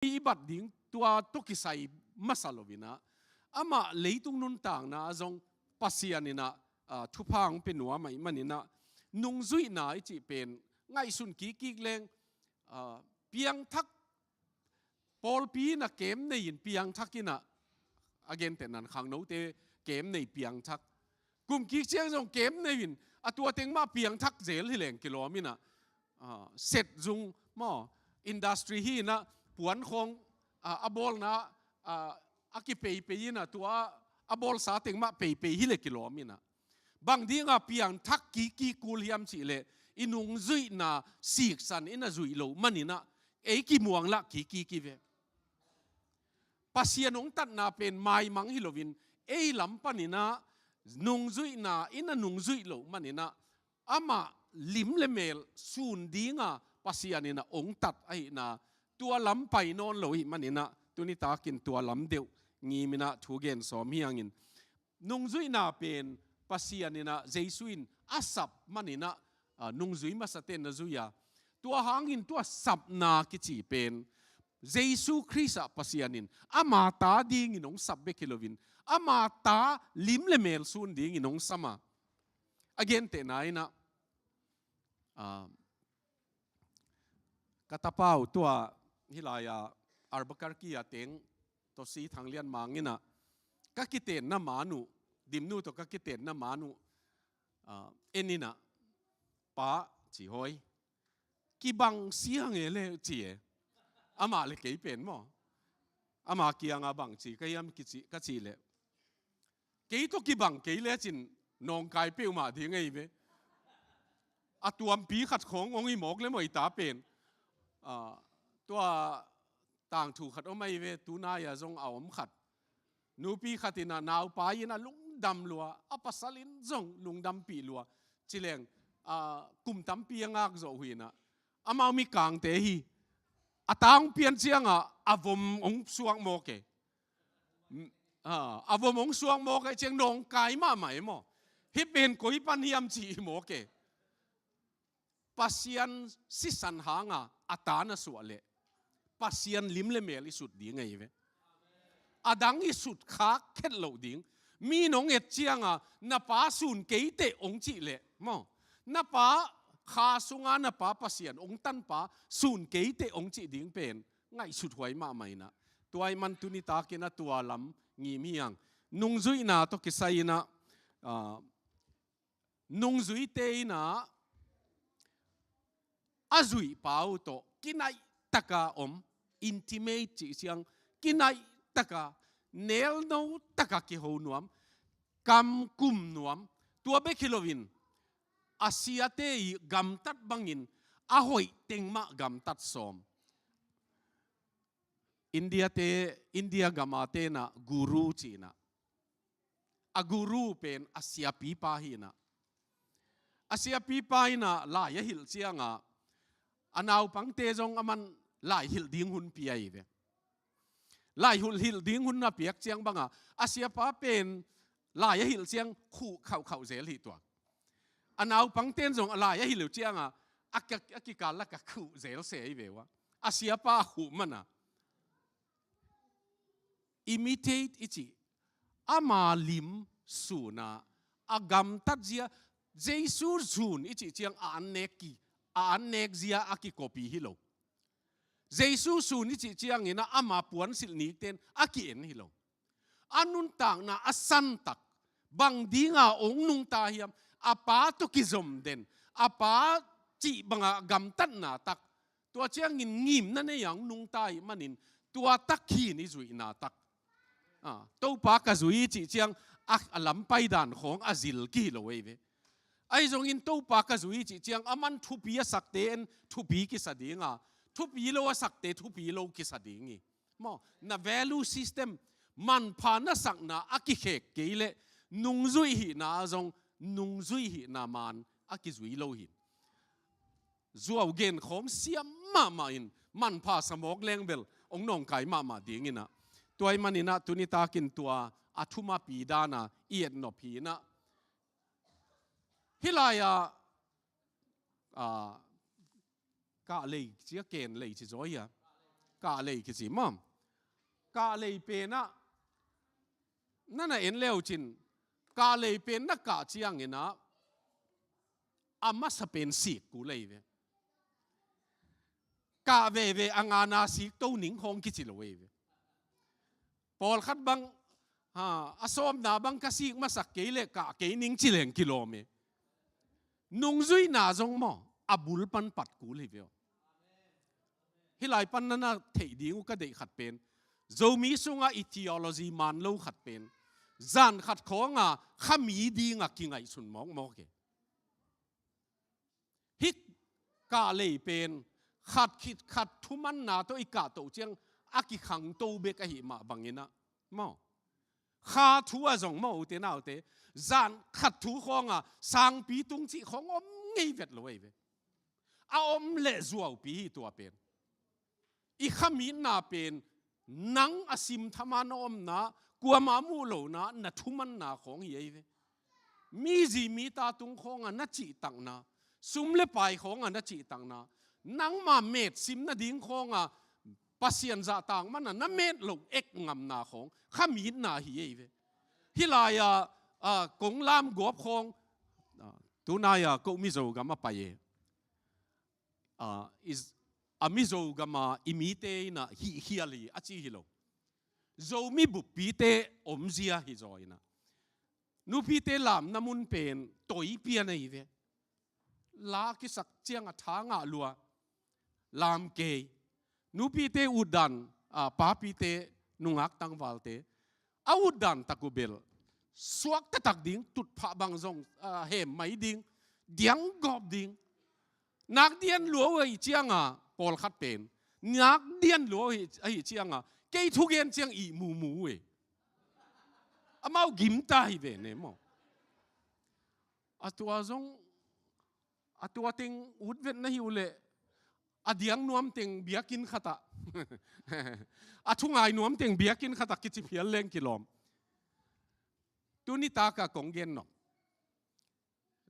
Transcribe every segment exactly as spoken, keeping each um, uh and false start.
i bat ding tua tawh kisai masa lo in ah, amah leitung nuntakna ah zong Pasian in ah, ah, thupha hong pia nuam ahih manin ah, nungzuihna i cih pen ngaihsun kikkik leng, ah, piangthak, pawlpi in ah kem nei in piangthak in ah, a gentehna in khangnote kem nei piangthak. Kum kik ciang zong kem nei in, a tua teng mah piangthak zel hi leng kilawm in ah, ah, set zung maw, industry hi in ah, puan khawng, ah, a bawlna, ah, a kipeipei in ah, tua a bawlsa teng mah peipei hi leh kilawm in ah, bang ding a piangthak kikkik kul hiam cih leh, i nungzuihna siksan in ah zuih loh manin ah, ei kimuang lah kikkik hi ve. Pasian hong tatna pen maimang hi lo in, ei lam panin ah nungzuihna in ah nungzuih loh manin ah, amah lim le mel sun ding a Pasian in ah hong tat ahihna, tua lam pai nawn lo ahih manin ah, tuni takin tua lam deuh ngim in ah thu gen sawm hi hang in. Nungzuihna pen Pasian in ah, Jesu in a sap manin ah, ah, nungzui masate'n na zui a. Tua hangin tua sapna kici pen Jesu Khrist ah Pasian in ama ta dingin hong sap bek hi lo in, ama ta lim le mel sun dingin hong sam a. A gentehna in ah, ah, ka tapa uh tua hih lai a Albuquerque a teng, Tosi Thang Lian Mang in ah, ka kitenna man uh, Dimnu tawh ka kitenna man uh, ah, en in ah, "Pa," ci, "hoi, kibang siang e le," ci e. Amah le kei pen maw, ama kiang a, "Bang ci ka hiam?" kici, ka cih leh, "Kei tawh kibang kei lecin nawngkai peuhmah ding ahi ve. A tuampi khat khawng hong hi mawk le maw i ta pen. Ah, tua tangthu khat om ahi ve, tunai a zong a om khat. Nupi khat in ah naupai in ah lungdam lua, a pasal in zong lungdampih lua. Ci leng, ah, kum tampi a ngak zawh uh hi in ah, amau mikangte hi, a ta hong pian ciang ah a vom hong suak mawk e. Ah, a vom hong suak mawk ahih ciang nawngkai mahmah e maw. Hih pen koi pan hiam ci hi mawk e." Pasian sisan hang a a ta na suah leh, Pasian lim le mel i sut ding ahi ve. A dang i sut khak khet loh ding. Mi nong et ciang a, "Na pa sun kei teh," hong cih leh maw, na pa kha sung a na pa Pasian hong tan pa sun kei teh hong cih ding pen ngaihsut huai mahmah in ah. Tua ahih man tuni takin ah tua lam ngim hi hang. Nungzuihna tawh kisai in ah, ah, nungzuite in ah a zuih pa uh tawh kinaih tak a om, intimate cih ciang, kinaih tak a, nelno tak a kiho nuam, kam kum nuam. Tua bek hi lo in, a siate i gamtat bangin a hoih teng mah gamtat sawm. India te, India gam a te in ah guru ci in ah, a guru pen a siapipa hi in ah, a siapipa in ah lai a hilh ciang a, a naupangte zong aman lai hilh ding hun pia hi ve. Lai hilh, hilh ding hun na piak ciang bang a, a siapa pen lai a hilh ciang khuh khauhkhauh zel hi tuak. A naupangte'n zong a lai a hilh uh ciang a, a ki, a kikal lak a khuh zel se hi ve uh a. A siapa a khuh man a. Imitate i cih, ama lim sun a, a gamtat zia, Jesu sun i cih ciang a an nek ki, a an nek zia a kikopi hi lo. Jesu sun i cih ciangin ah ama puansilh nikte'n a ki-en hi lo. A nuntakna a santak, bang ding a hong nungta hiam, a pa tawh kizom den, a pa cih bang a gamtatna tak, tua ciangin ngimna nei a hong nungta ahih manin, tua tak hi in i zuihna tak. Ah, Topa ka zui i cih ciang a, a lam paidan khawng a zil ki hi lo ei ve. Ahi zongin Topa ka zui i cih ciang aman thupi a sakte in thupi kisa ding a, thupi lo a sakte thupi lo kisa ding hi. Maw, na value system, manpha na sakna a kikhek kei leh, nungzuih hihna ah zong nungzuih hihna man a kizui lo hi. Zuau gen khawng siam mahmah in, manpha sa mawk leng bel hong nawngkai mahmah ding in ah. Tua ahih manin ah tuni takin tua a thumapi dan a i et nop hi in ah. Hih lai ah, ah, kah lei ci a, ken lei ci zaw hi a. Kahlei kici maw? Kahlei pen ah na na en le uh cin, kahlei pen na kah ciangin ah a masa pen sik kul ahi ve. Kah veve a ngana sik to ning khawng kici lo ahi ve. Pawlkhat bang ha, a sawmna bang ka sik masak kei leh kah kei ning ci leng kilawm e. Nungzuihna zong maw, a bul pan pat kul hi ve aw. Hih lai pan na na theih ding uh ka deih khat pen, Zomi sungah i theology man lo khat pen, zan khat khawngah khami dingah kingaihsun mawkmawk e. Hih kahlei pen khat khit khat thumanna tawh i kahtoh ciang a kikhangto bek ahih mah bangin ah maw, kha thu ah zong maw, ute naute, zan khat thu khawngah sangpi tung cih khawng om ngei vet lo ahi ve. A om leh zuaupi hi tua pen. I khamitna pen nang a simtham a na omna, kuama muh lohna, na thumanna khawng hi ahi ve. Mi zi mi ta tung khawngah na cihtakna, sum le pai khawngah na cihtakna, nangma metsim nading khawngah Pasian zahtak manah na met loh ek ngamna khawng khamitna hi ahi ve. Hih lai-ah, ah, kong lamgawp khawng, ah, tunai-ah ko Mizo gam a pai e. Ah, is, a Mizo gama i mite in ah hihkhial hi a ci hi lo. Zomi buppite omzia hi zaw in ah, nupite lamna mun pen toi pian ahi ve. La kisak ciangah tha ngah lua, lam kei. Nupite utdan, ah, papite, nungak tangvalte a utdan tak uh bel suak taktak ding, tutphah bang zong, ah, hem mai ding, dianggawp ding. Nak dian lua uh ahi ciangah pawlkhat pen, nak dian lua uh ahi, ahi ciangah kei thugen ciang ih mumu uh e. Amau gimta hi ve ne maw. A tua zong, a tua teng ut vet na hi uh leh, a diang nuam teng biakinn khatah, a thungai nuam teng biakinn khatah kici phial leng kilawm. Tuni takah kong gen nop.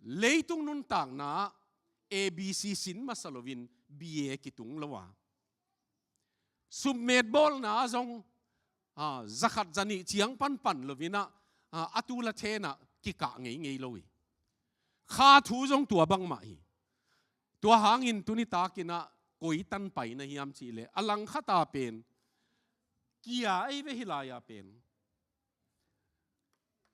Leitung nuntakna A B C sin masa loin B A kitung lo a, supmet bawlna zong, ah, zakhat zanih ciang panpan loin ah, ah, a tul a then ah kikah ngeingei lo hi. Kha thu zong tua bangmah hi. Tua hangin tuni takin ah koi tan pai na hiam cih leh, a langkhat a pen kia ahi ve hih lai-a pen.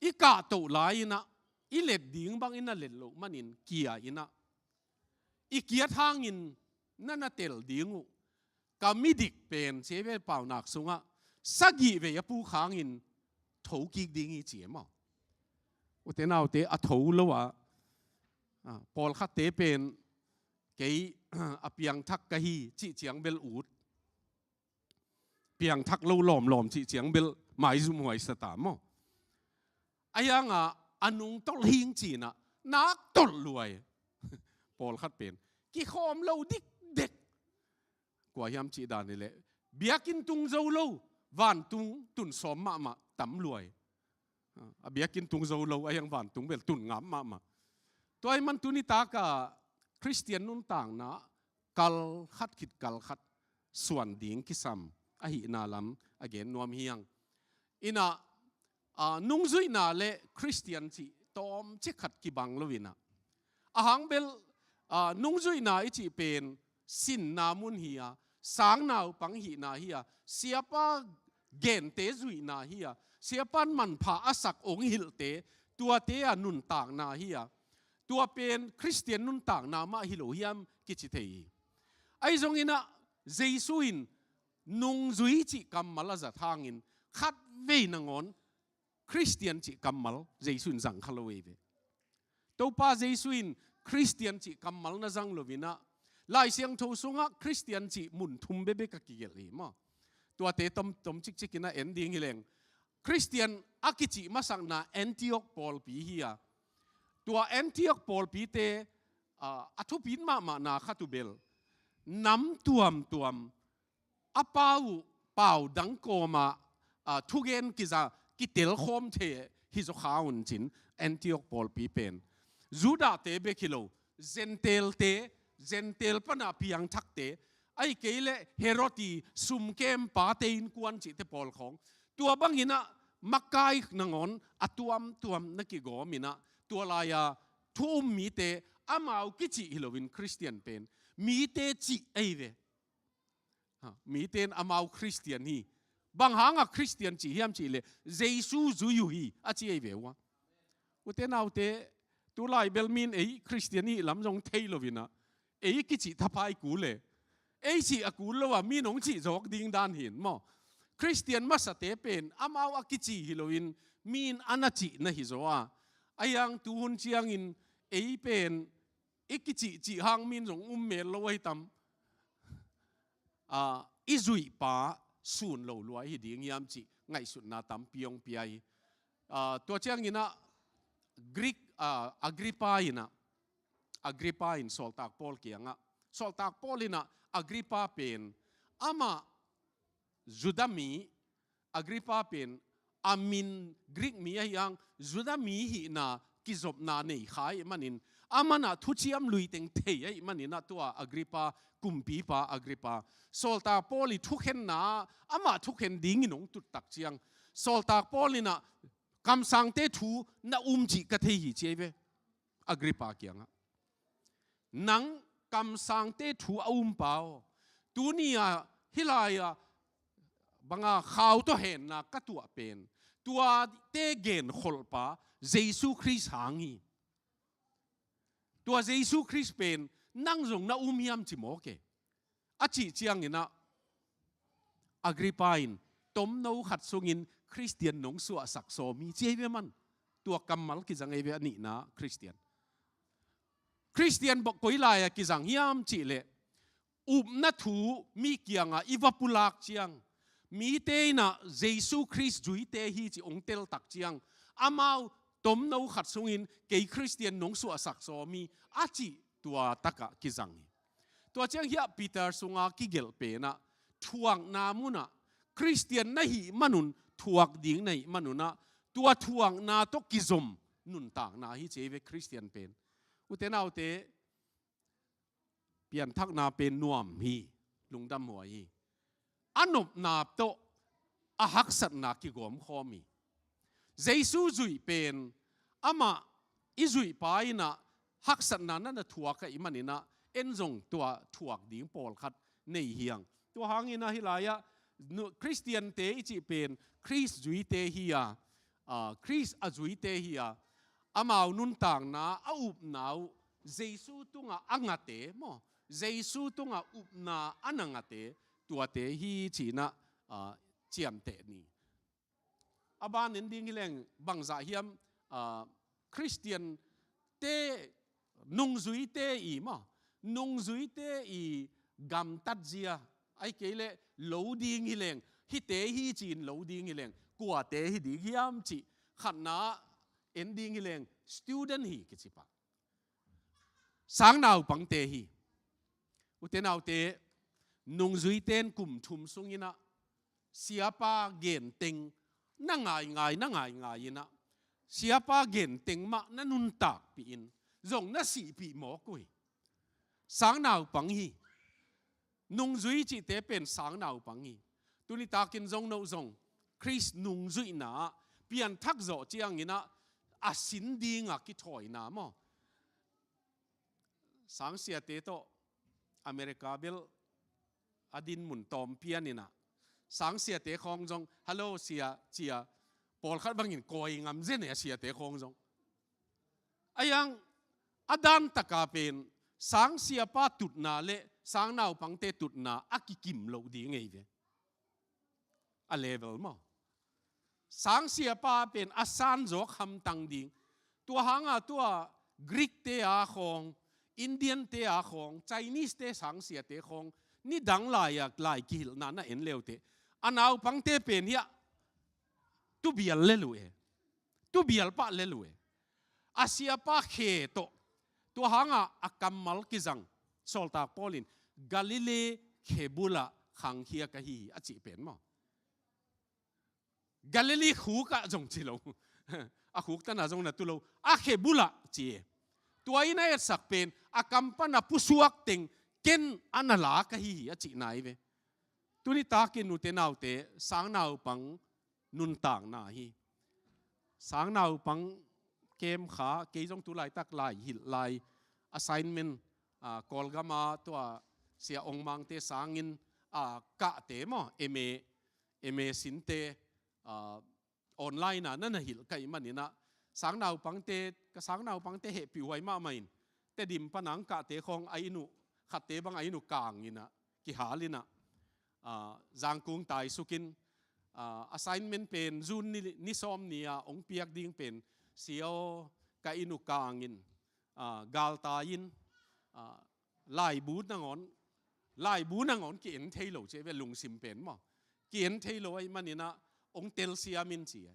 I kahtoh lai-in ah, i let ding bangin a let loh manin kia in ah, i kiat hangin na na tel ding uh, ka midik pen ci ve, paunak sungah sagih vei a puk hangin tho kik ding hi ci e maw. Ute naute, a tho lo a, ah, pawlkhatte pen kei a piangthak ka hi cih ciang bel ut, piangthak lo lawmlawm cih ciang bel maizum huai sa ta maw. A hiangah a nungtolh hing ci-in ah nak tolh luai. Pawlkhat pen kikhawm lo dikdek. Kua hiam cih dan hi leh, biakinn tung zo lo, vantung tun sawm mahmah tam luai. A biakinn tung zo lo, a hiang vantung bel tun ngam mahmah. Tua ahih man tuni takah Khristian nuntakna kal khat khit kal khat suan ding kisam ahihna lam a gen nuam hi hang. In ah, ah, nungzuihna le Khristian cih tawmcik khat kibang lo in ah, a hang bel, ah, nungzuihna i cih pen sinna mun hi a, sangnaupang hihna hi a, siapa gente zuihna hi a, siapan manpha a sak ong hilhte, tuate a nuntakna hi a, tua pen Khristian nuntakna mah hi lo hiam kici thei hi. Ahi zongin ah, Jesu in nungzui cih kammal a zat hangin khatvei nangawn Khristian cih kammal Jesu in zang kha lo ei ve. Topa Jesu in Khristian cih kammal na zang lo in ah, Lai Siangtho sungah Khristian cih mun thum bekbek a kigelh hi maw. Tuate tom, tom cikcik in ah en ding hi leng. Khristian a kicih masakna Antiok pawlpi hi a, tua Antiok pawlpite, ah, a thupit mahmahna khat uh bel, nam tuamtuam a pau uh pau dang kawmah, ah, thugen kiza, kitelkhawm thei hi zaw kha un cin, Antiok pawlpi pen Judahte bek hi lo, Gentile-te, Gentile pana piangthakte, Ahih kei leh Herod i sumkempa te innkuan cihte pawl khawng. Tua bangin ah makai nangawn a tuamtuam na kigawm in ah, tua lai-a thu um mite amau kicih hi loin Khristian pen mite cih ahi ve. Ha, mite in amau Khristian hi. Bang hanga Khristian cih hiam cih leh Jesu zui uh hi a ci ahi ve uh a. Ute naute, tulai bel min ei Khristian i hih lam zong thei loin ah, ei kicih thapai kul e. Ei cih a kul lo a, min hong cih zawk ding dan hi in maw. Khristian masate pen amau a kici hi loin min a na cih na hi zaw a. Ahi hang tuhun ciangin ei pen i kicihcih hang min zong um mel lo ahi tam. A, i zuihpa sun lo lua i hi ding hiam cih ngaihsutna tampi hong pia hi. A, tua ciangin ah Greek, a, Agrippa in ah, Agrippa in sawltak Paul kiangah, sawltak Paul in ah Agrippa pen, amah Judah mi, Agrippa pen a min Greek mi ahi hang, Judah mi hihna kizopna nei kha ahih manin, aman ah thuciam luiteng thei ahih manin ah tua Agrippa, kumpipa Agrippa, sawltak Paul i thukhenna, amah thukhen dingin hong tut tak ciang, sawltak Paul in ah kamsangte thu na um cih ka thei hi ci ahi ve. Agrippa kiangah, nang kamsangte thu a umpa aw, tuni-a hih lai-a banga khau tawh henna ka tuah pen tuate genkholhpa Jesu Khrist hang hi. Tua Jesu Khrist pen nang zong na um hiam ci mawk e. A cih ciangin ah Agrippa in, tomno khat sungin Khristian nong suahsak sawm hi ci ahi ve man. Tua kammal kizang ahi ve a nihna Khristian. Khristian bawk koi lai-a kizang hiam cih leh, upna thu mi kiangah i va pulak ciang, mite in ah Jesu Khrist zuite hi cih hong teltak ciang, amau tomno khat sungin kei Khristian nong suahsak sawm hi a cih tua takah kizang hi. Tua ciang hiah Peter sunga kigelh pen ah, thuakna munah, Khristian na hih manun thuak ding na hih manun ah, tua thuakna tawh kizom nuntakna hi ci ahi ve Khristian pen. Ute naute, pianthakna pen nuam hi, lungdam huai hi. A nopna tawh a haksatna kigawm khawm hi. Jesu zuih pen amah i zuihpa in ah haksatna na na thuak ahih manin ah, en zong tua thuak ding pawlkhat nei hi hang. Tua hangin ah hih lai-ah nu-, Khristiante i cih pen Khrist zuite hi a, a, Khrist a zuite hi a, amau nuntakna a upna uh Jesu tungah a ngate maw, Jesu tungah upna a na ngate, tuate hi ci-in ah, a, ciamteh ni. A ban en ding hi leng bangzah hiam, a, Khristiante, nungzuite i maw, nungzuite i gamtat zia, ahih kei leh lo ding hi leng, hihte hi ci-in lo ding hi leng, kuate hi ding hiam cih khatna en ding hi leng, student hi kici pah. Sangnaupangte hi. Ute naute, nungzuite in kum thum sungin ah siapa genteng na ngaingai, na ngaingai in ah, siapa genteng mah na nuntakpih in, zong na sihpih mawk uh hi. Sangnaupang hi. Nungzui cihte pen sangnaupang hi. Tuni takin zong no zong Khrist nungzuihna ah pianthak zawh ciangin ah a sin dinga kithawina maw. Sangsiate tawh America bel a din mun tawm pian in ah, sangsiate khawng zong, "Hello, sia," ci-a, pawlkhat bangin kawi ngam zen e, a siate khawng zong. Ahih hang a dan taka pen sangsiapa tutna le sangnaupangte tutna a kikim loh ding ahi ve. A level maw. Sangsiapa pen a sanzawk hamtang ding. Tua hanga tua Greek te a khawng, Indian te a khawng, Chinese te sangsiate khawng, nidang lai-a lai kihilhna na en leuteh, a naupangte pen hiah tubial lel uh e. Tubial pah lel uh e. A siapa khe tawh, tua hanga a kammal kizang, sawltak Paul in, "Galilee khe bulah khangkhia ka hi hi," a cih pen maw. Galilee khukah zong ci lo. A khuk tana zong na tu lo. A khe bulah ci e. Tua in a etsak pen, a kam pana pusuak teng ken a na la ka hi hi a cihna hi ve. Tuni takin ute naute, sangnaupang nuntakna hi. Sangnaupang kem kha, kei zong tu laitak lai hilh lai assignment, ah, Kawlgama tua Sia Ong Mangte sangin, ah, kahte maw, M A, M A sinte, ah, online ah na na hilh ka hih manin ah, sangnaupangte, ka sangnaupangte hehpihhuai mahmah in, Tedim pana ang kahte khawng a inn uh, khatte bang a inn uh kangin ah, kihalin ah, ah, Zangkung taisukin, ah, assignment pen June ni, ni sawm ni-a hong piak ding pen, Sia aw, ka inn uh kangin, ah, galtai-in, ah, laibu nangawn, laibu nangawn ki-en thei lo ci ve, lungsim pen maw, ki-en thei lo ahih manin ah hong telsiam in ci e.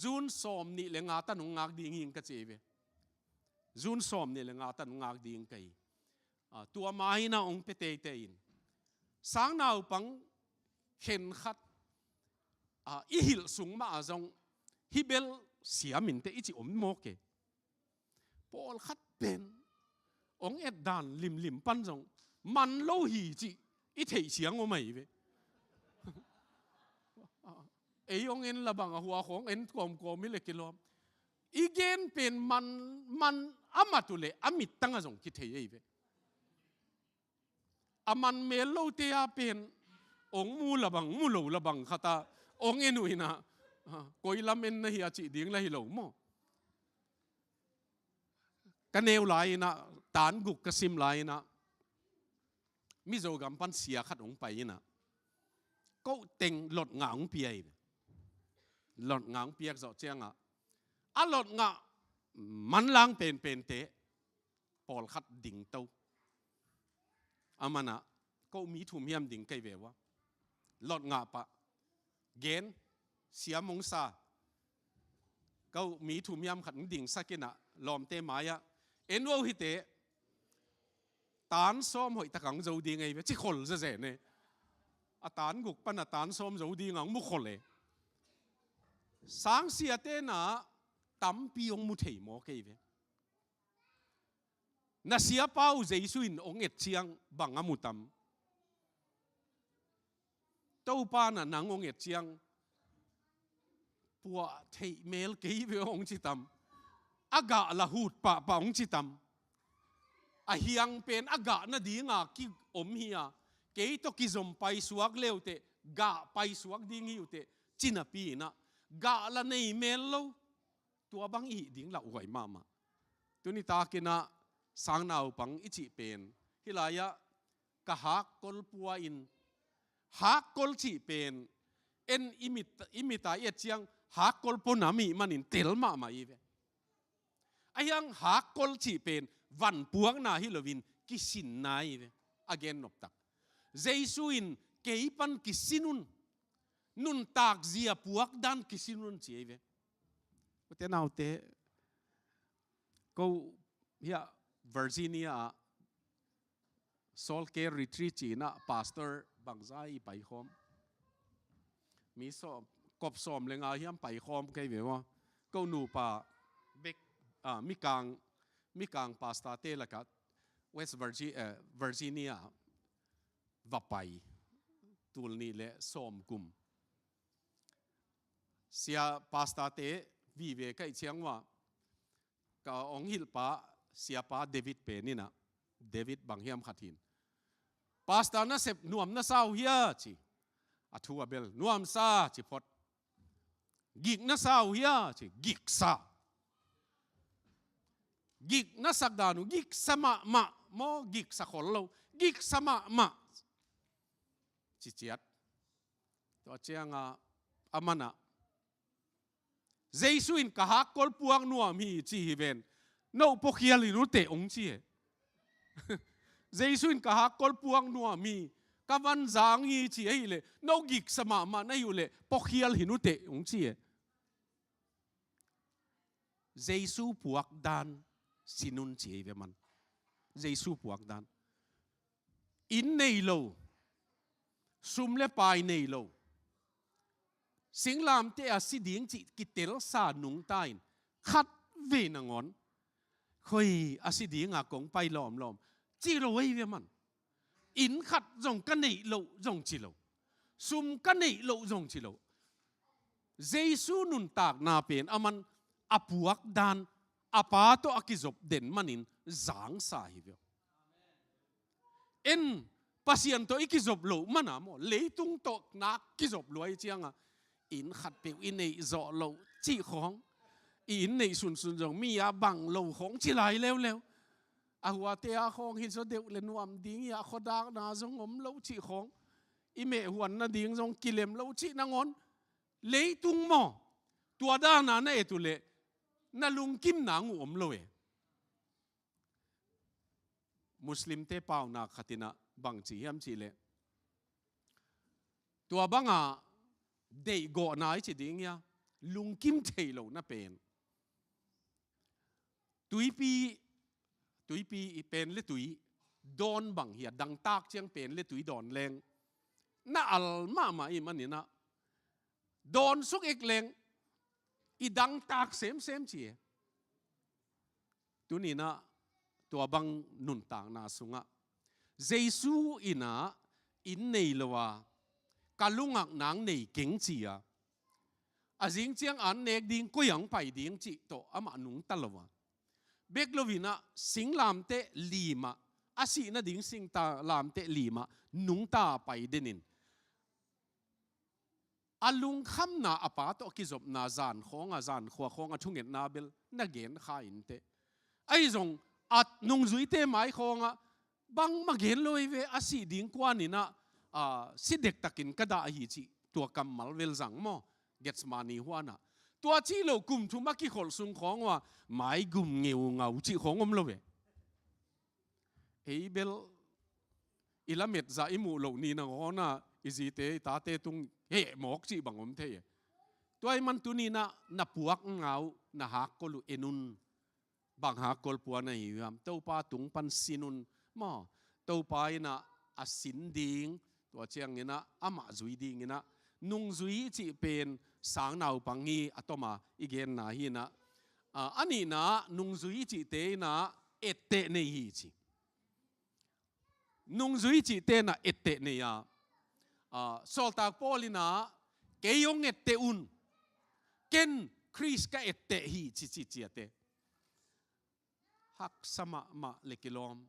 June sawm nih le nga tan hong ngak ding hi ing ka ci ve. June sawm nih le nga tan hong ngak ding ka hi. Ah, tua ma hi-in ah hong pia teitei in. Sangnaupang khenkhat, ah, i hilh sung mah ah zong hih bel siaminte i ci om mawk e. Pawlkhat pen hong et dan limlim pan zong man lo hi cih i theih siang om ahi ve. Ei hong en la bang a, hua khawng en kawmkawm hi le kilawm. I gen pen man, man a mat uh leh a mittang ah zong kithei ahi ve. A man mel lote a pen hong mu la bang, mu lo la bang khat ah hong en uh in ah, ah, koi lam en na hi a cih ding la hi lo maw. Ka neu lai-in ah, tan guk ka sim lai-in ah, Mizo gam pan sia khat hong pai in ah, ko teng lotngah hong pia hi ve. Lotngah hong piak zawh ciangah, a lotngah manlang penpente pawlkhat dingto. Aman ah, ko mi thum hiam ding kei ve ua. Lotngah pah. Gen, siam hong sa. Ko mi thum hiam khat hong dingsak in ah, lawmte mai-ah, en ua hite, tan sawm hoihtak ang zo ding ahi ve, ci khol zezen e. A tan guk pan a tan sawm zo ding ang mu khol e. Sangsiate na tampi hong mu thei mawk ahi ve. Na siapa uh Jesu in hong et ciang bang a mu tam? Topa na nang hong et ciang puah theih mel kei ve hong ci tam? A gah la hut pahpah hong ci tam? A hiang pen a gah nadinga ki om hi a, kei tawh kizom paisuak leuteh gah paisuak ding hi uhteh, ci napi in ah, gah la nei mel lo. Tua bang i hih ding lauhuai mahmah. Tuni takin ah sangnaupang i cih pen, hih lai-ah ka hakkol pua in, hakkol cih pen en i mit, i mit a i et ciang hakkol pua nam i hih manin tel mahmah i ve. Ahi hang hakkol cih pen vanpuakna hi loin kisinna i ve. A gen noptak, Jesu in kei pan kisin un, nuntak zia puak dan kisin un ci i ve. Ute naute, ko hiah Virginia ah Soul Care Retreat ci-in ah pastor bangzah i paikhawm. Mi sawm, kop sawm le nga hiam paikhawm kei ve maw. Ko nupa bek, ah, Mikang, Mikang pastorte lakah West Virgi-, eh, Virginia va pai. Tul nih le sawm kum. Sia pastorte vive ka hih ciang ua, ka hong hilhpa, siapa David pen in ah, David bang hiam khat hi in, "Pastor nasep nuam na sa uh hia?" ci. A thu a bel, "Nuamsa," ci phot. "Gik na sa uh hia?" ci. "Giksa." "Gik na sak dan uh, giksa mahmah maw, giksa khol lo, giksa mahmah," ci ciat. Tua ciangah, aman ah, "Jesu in ka hakkol puak nuam hi ci hi ven. No puakhial hi nuteh," hong ci e. "Jesu in ka hakkol puak nuam hi, ka vanzang hi ci ahih leh, no giksa mahmah na hi uh leh puakhial hi nuteh," hong ci e. Jesu puak dan sin un ci hi ve man. Jesu puak dan. Inn nei lo, sum le pai nei lo, singlamteh a si ding cih kitelsa nungta in, khat vei nangawn, "Khoi a si dinga kong pai lawmlawm," ci lo ei ve man. Inn khat zong ka neih loh zong ci lo. Sum ka neih loh zong ci lo. Jesu nuntakna pen aman a puak dan, a Pa tawh a kizop den manin zangsa hi ve. En, Pasian tawh i kizop loh mana maw, leitung tawh nak kizop lua i cianga, inn khatpeuh i neih zawh loh cih khawng, i inn neih sunsun zong mi a bang lo khawng ci lai leuleu. A huate a khawng hi zaw deuh le nuam ding hi a, khuadakna zong om lo cih khawng, i meh huan nading zong kilem lo cih nangawn, leitung maw, tua dana na et uh leh na lungkim nang uh om lo e. Muslimte paunak khatinah bang ci hiam cihleh, tua banga deihgawhna i ci ding hia, lungkim thei lo na pen, tuipi, tuipi i pen le tui dawn bang hi a, dangtak ciang pen le tui dawn leng na al mahmah i maninah, dawn suk ek leng i dangtak semsem ci e. Tuninah tua bang nuntakna sungah Jesu inah inn nei lo a, ka lungak nang nei keng ci a, a zing ciang an nek ding, koi ang pai ding cih tawh amah nungta lo a, bek loinah singlamteh limah, a sih nading singlamteh limah nungta pai denin, a lungkhamna, a Pa tawh kizopna, zan khawnga, zan khua khawnga thungetna bel na gen kha inteh. Ahi zong a nungzuite mai khawngah bangmah gen lo hi ve, a sih ding kuaninah, a, si dektakin ka dah hi cih tua kammal vel zang maw, Gethsemane huanah. Tua cih lo kum thum a kikholh sung khawng uh a, maigum ngeungau cih khawng om lo ve. Ei bel i lamet zah i muh loh ni nangawnah i zite i tate tung heh mawk cih bang om thei e. Tua i man tuninah na puak ngau, na hakkol uh en un. Bang hakkol pua na hi hiam? Topa tung pan sin un maw. Topa inah a sin ding, tua cianginah amah zui dinginah nungzui i cih pen sang naupang hi a toma i genna hinah. A, a nihna nungzui i cihte inah etteh nei hi ci. Nungzui cihte inah etteh nei a, a, sawltak Paul inah kei hong etteh un, ken Khrist ka etteh hi ci, ci ciate. Haksa mahmah le kilawm.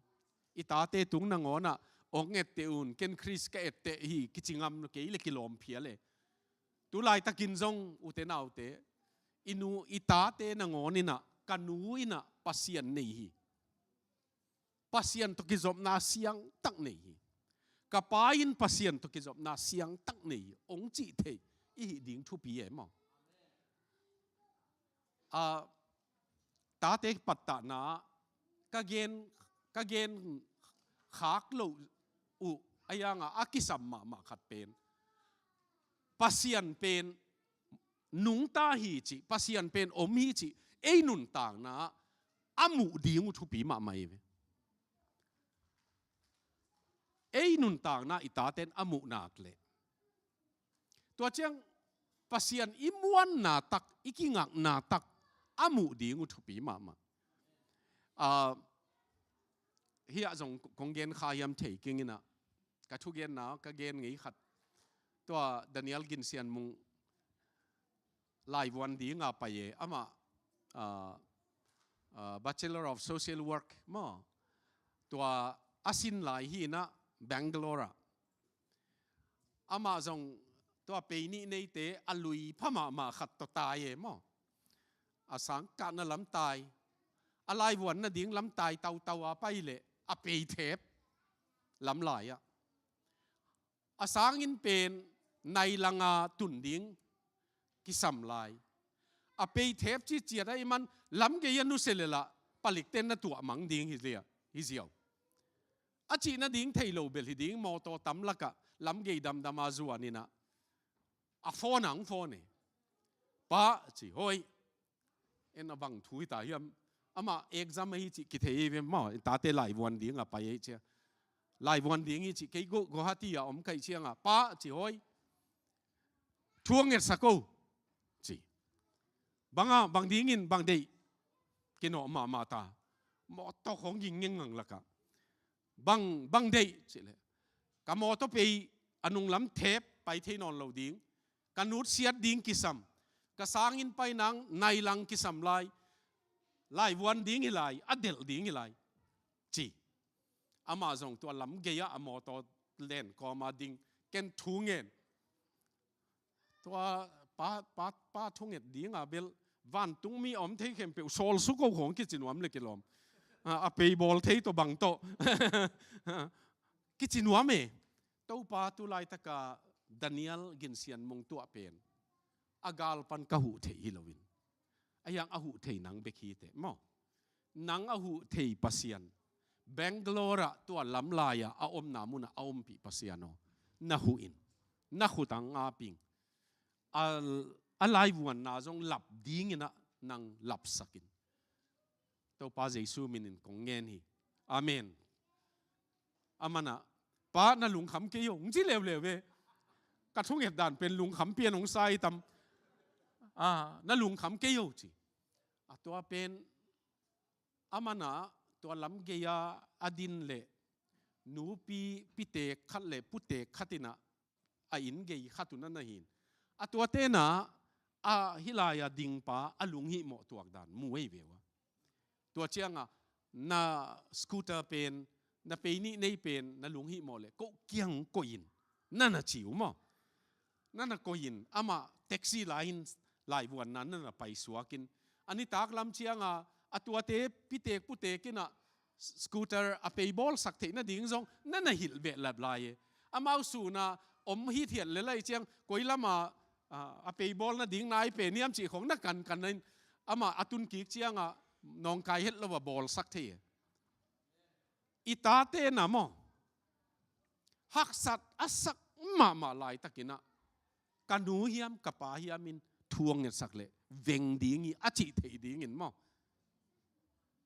I tate tung nangawnah hong etteh un, ken Khrist ka etteh hi kici ngam kei le kilawm phial e. Tulaitakin zong ute naute, i nu i tate nangawninah, ka nu inah Pasian nei hi. Pasian tawh kizopna siangtak nei hi. Ka pa in Pasian tawh kizopna siangtak nei hi, hong cih thei i hih ding thupi e maw. A, tate pattahna ka gen, ka gen khak loh uh a, ianga a kisam mahmah khat pen, Pasian pen nungta hi cih, Pasian pen om hi cih ei nuntakna a muh ding uh thupi mahmah hi ve. Ei nuntakna i taten a muh nak leh, tua ciang Pasian i muanna tak, i kingakna tak a muh ding uh thupi mahmah. A, hiah zong kong gen kha hiam thei keng inah, ka thugenna ka gen ngei khat, tua Daniel Gin Sian Mung laivuan dinga pai e, amah, a, a, Bachelor of Social Work maw, tua a sin lai hinah Bangalore ah. Amah zong tua pei nih neite a lui pha mahmah khat tawh tai e maw. A sang kahna lam tai. A laivuan nading lam tai tautau a pai leh a pei thep lam lai ah. A sangin pen nai langa tun ding kisam lai. A pei thep ciciat a i man lamgei a nusia leh lah palikten na tuah mang ding hi lia, hi ziau. A cih nading thei lo bel hi ding, mawtaw tam lakah lamgei damdam a zuan inah a phone ang phone e. Pa, ci, hoi. En a bang thu hi ta hiam? Amah exam ahi cih kithei hi ve maw, tate laivuan dinga pai ahi cia. Laivuan ding hi cih, kei Gu-, Guwahati ah om ka hih cianga, pa, ci, hoi. Thu a ngetsak o, ci. Banga, bang dingin, bang deih? Kinawh mahmah ta. Mawtaw khawng ging ngengang lakah. Bang, bang deih, cih leh, Ka mawtaw pei a nunglam thep pai thei nawn lo ding. Ka nutsiat ding kisam. Ka sangin pai nang nai lang kisam lai. Laivuan ding hi lai, a delh ding hi lai, ci. Amah zong tua lam gei-ah a mawtaw len kawma ding, ken thu ngen. Tua pa, pa, pa thunget dinga bel vantungmi a om thei khempeuh sawlsu ko khawng kici nuam le kilawm. A, a pei bawl thei tawh bang tawh kici nuam e. Topa tu laitaka Daniel ginsian mong tuah pen a gal pan ka huh theih hi loin, a hiang a huh thei nang bek hi teh maw? Nang a huh thei Pasian, Bangalore ah tua lam lai-ah a omna munah a ompih Pasian aw, na huh in, na khut ah ngap ing. A, a laivuanna zong lap dinginah nang lapsak in. Topa Jesu minin kong ngen hi. Amen. Amanah, pa, na lungkham kei o, hong ci leuleu ve. Ka thunget dan pen lungkham pian hong sa hi tam. A, na lungkham kei o ci. A tua pen, amanah tua lam gei-a a din le nupi pitek khat le putek khat inah a inn gei khat uh na na hin. A tuate na a hih lai-a dingpa a lunghihmawh tuak dan mu ei ve uh a. Tua cianga na scooter pen, na pei nih nei pen na lunghihmawh le ko kiang koih in, na na ci uh maw? Na na koih in, amah taxi lai-in laivuanna na na paisuak in. A nitak lam cianga a tuate pitek putek inah scooter a pei bawlsak theih nading zong na na hilh behlap lai e. Amau suna om hithiat le lai ciang koi lama, a, a pei bawl nading nai pen hiam cih khawng na kankan in, amah a tun kik cianga nawngkai het lo a bawlsak thei e. I tate na maw? Haksat a sak mahmah laitakinah ka nu hiam ka pa hiam in thu a ngetsak le veng ding hi a cih theih dingin maw?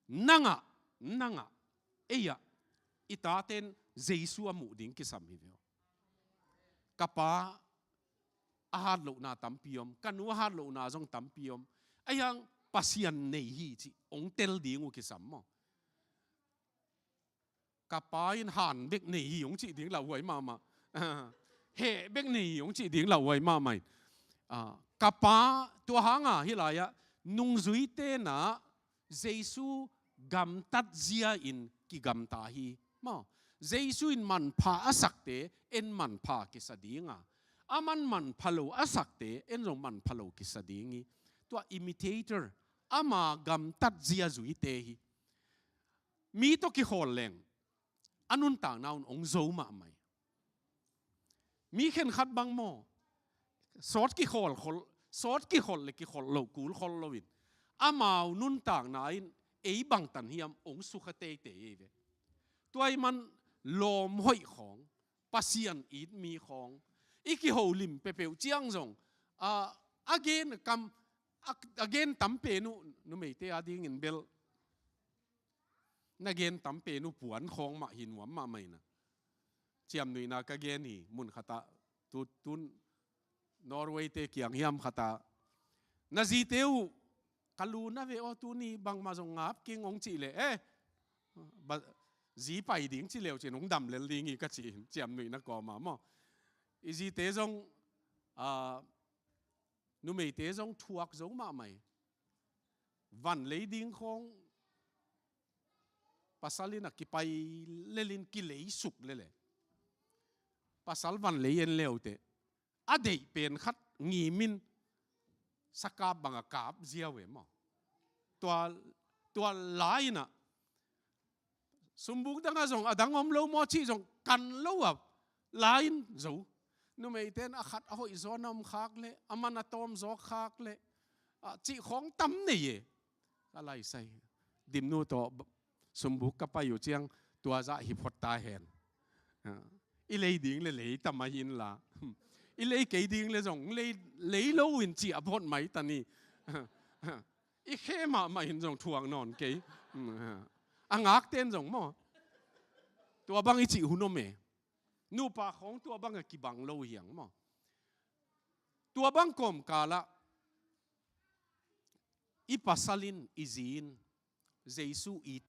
Nangah, nangah, ei-ah i taten Jesu a muh ding kisam hi ve aw. Ka pa a hatlohna tampi om, ka nu a hatlohna zong tampi om. A hiang Pasian nei hi cih hong tel ding uh kisam maw? Ka pa in han bek nei hi hong cih ding lauhuai mahmah. Heh bek nei hi hong cih ding lauhuai mahmah in. Ah, ka pa tua hanga hih lai-ah nungzuite na Jesu gamtat zia in kigamta hi. Maw, Jesu in manpha a sakte en manpha kisa dinga, aman manpha lo a sakte en zong manpha lo kisa ding hi. Tua imitator, ama gamtat zia zuite hi. Mi tawh kikhawl leng a nuntakna un hong zo mahmah hi. Mi khenkhat bang maw, sawt kikhawl khol, sawt kikholh le kikholh loh kul khol loin amau nuntakna in ei bangtan hiam hong sukha teitei ei ve. Tua ahih man lawm hoih khawng, Pasian it mi khawng i kiholim peuhpeuh ciang zong, a, a gen kam, a, a gen tam pen uh numeite adingin bel na gen tam pen uh puan khawng mah hi nuam mahmah in a. Ciamnuihna ka gen hi, mun khatah tu, tun Norway te kiang hiam khatah na zite uh ka lu na ve aw, tuni bangmah zong ngap keng hong cih leh, eh, ba, zi pai ding ci leu cin hong dam lel ding hi ka ci hi, ciamnuihna kawma maw. I zite zong, ah, numeite zong thuak zo mahmah hi. Van lei ding khawng pasal in a kipai lelin kileisuk lele. Pasal van lei en leute a deih pen khat ngimin sakap banga kap ziau e maw. Tua, tua lai-in a sumbuk danga zong a dang om lo maw cih zong kan lo a lai-in zo. Numeite in a khat a hoih zaw na om khak le, a man a tawm zaw khak le, a cih khawng tam nei e. Ka laisai dimnu tawh sumbuk ka pai uh ciang tua zah hi phot ta hen. Ah, i lei ding le lei ta mai inla, i lei kei ding le zong lei, lei lo in ci a phot mai ta ni. I khe mahmah in zong thuak nawn kei. A ngakten zong maw, tua bang i cih hun om e. Nupa khawng tua bang a kibang lo hiang maw. Tua bang kawmkalah i pasal in, i zi in Jesu it.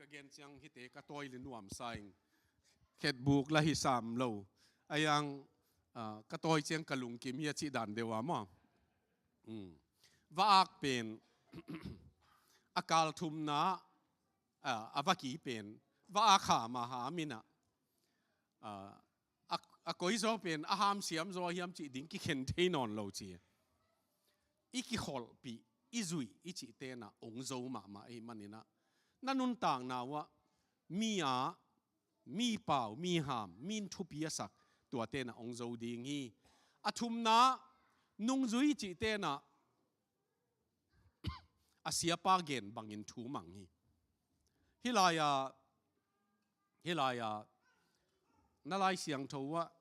Ka gen ciang hite ka tawi le nuamsa ing. Khetbuk la hi sam lo. A yang, ah, ka tawi ciang ka lungkim hi a cih dan deuh a maw. Mm. Va-ak pen a kal thumna, ah, a vaki pen va-ak ham a ham in a, ah, a, a koizaw pen a hamsiam zaw hiam cih ding kikhen thei nawn lo ci. I kikholhpih, i zuih, i cih tenah ong zo mahmah ahih maninah na nuntakna uhah mi a, mi pau, mi ham, min thupi a sak, tua tenah ong zo ding hi. A thumna, nungzui cih tenah a siapa gen bangin thu mang hi. Hih lai-ah, hih lai-ah na Lai Siangtho ah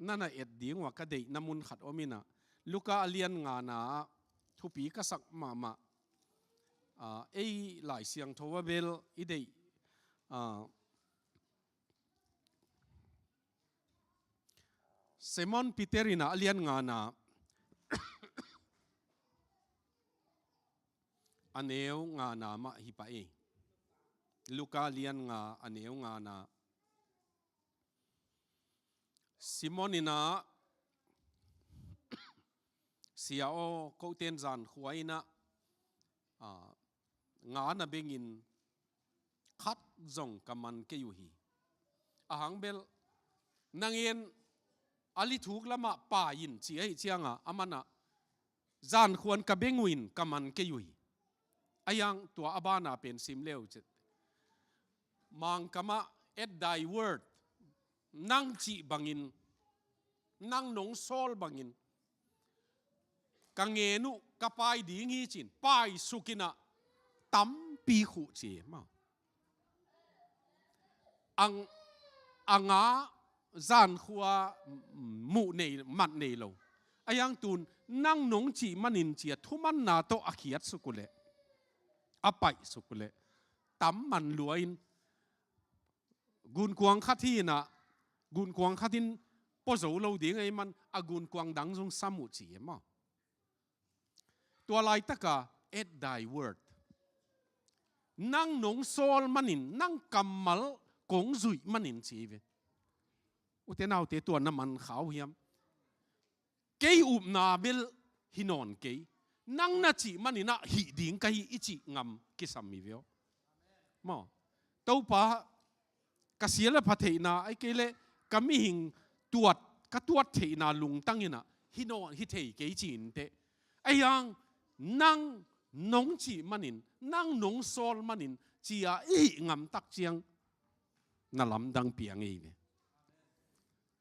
na na et ding uh a ka deihna mun khat om inah, Luka a lian ngana ah thupi ka sak mahmah. Ah, ei Lai Siangtho ah bel i deih, ah, Simon Peter inah a lian ngana a neu ngana mah hi pah ei. Luka lian nga a neu ngana. Simon inah, "Sia aw, kote in zankhua inah, ah, nga na bengin khat zong ka man kei uh hi. A hang bel nang in a lithuk lamah pai in," ci ahih ciangah amanah, "Zankhuan ka beng uh in ka man kei uh hi." A yang tua a bana pen sim leu cih, Mangkamah, "At thy word," nang cih bangin, nang nong sawl bangin ka ngen uh, ka pai ding hi ci-in paisuk inah tampi khuh ci maw. Ang, a nga zankhua muh nei, mat nei lo. A yang tun nang nong cih manin ci a thumanna tawh a khiatsuk uh leh, a paihsuk uh leh, tam man lua in, gunkuang khat hi inah, gunkuang khat in pua zo lo ding ahih man a gunkuang dang zong sam uh ci e maw. Tua laitaka, "At thy word," nang nong sawl manin, nang kammal kong zuih manin ci hi ve. Ute naute, tua na man kha uh hiam? Kei upna bel hi nawn kei, nang na cih maninah hih ding ka hi i cih ngam kisam hi ve aw. Maw, Topa, ka sia le pha theihna, ahih kei leh ka mihing tuat, ka tuat theihna lungtang inah hi nawn, hi thei kei ci inteh. A yang nang nong cih manin, nang nong sawl manin ci a i hih ngam tak ciang na lamdang piang ei ve.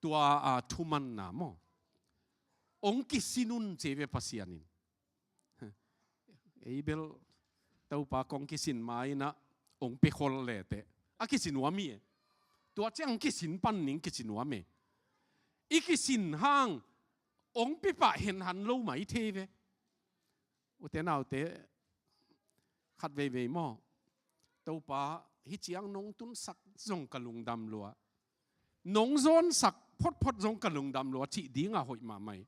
Tua a thumanna maw. Ong kisin un ci ve Pasian in. Ei bel Topa kong kisin ma inah ong pia khol leteh a kici nuam hi e. Tua ciang kisin pan ning kici nuam e. I kisin hang ong pia pah henhan lo mai thei ve. Ute naute, khat veivei maw, "Topa, hih ciang nong tunsak zong ka lungdam lua, nong zawnsak photphot zong ka lungdam lua," cih dingah hoih mahmah hi.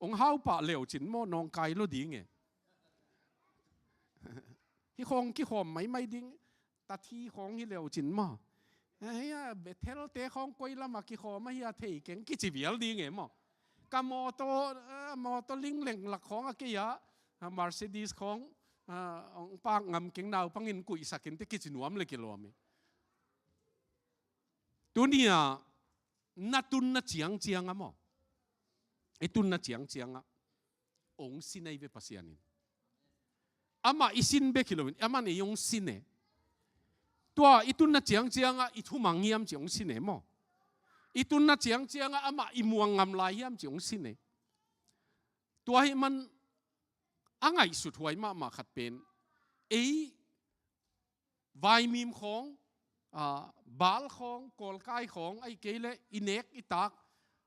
Ong hau pah leu cin maw, nawngkai lo ding e. Hih khawng kikhawm maimai ding, tathi khawng hi leu cin maw. Hia, Bethel te khawng koi lamah kikhawm ahia thei keng kici vial ding e maw. Ka mawtaw, ah, mawtaw lingleng lak khawng a kei ah, ah, Mercedes khawng, ah, ong pak ngam keng, naupangin kuihsak inteh kici nuam le kilawm e. Tuni-ah na tunna ciangciang ah maw, i tunna ciangciang ah ong sin ei ve Pasian in. Amah i sin bek hi loin, amah in ei ong sin e. Tua i tunna ciangciang ah i thumang hiam ci ong sin e maw. I tunna ciangciang ah amah i muang ngam lai hiam ci ong sin e. Tua ahih man a ngaihsut huai mahmah khat pen, ei vaimim khawng, ah, bal khawng, kawlkai khawng, ahih kei leh i nek i tak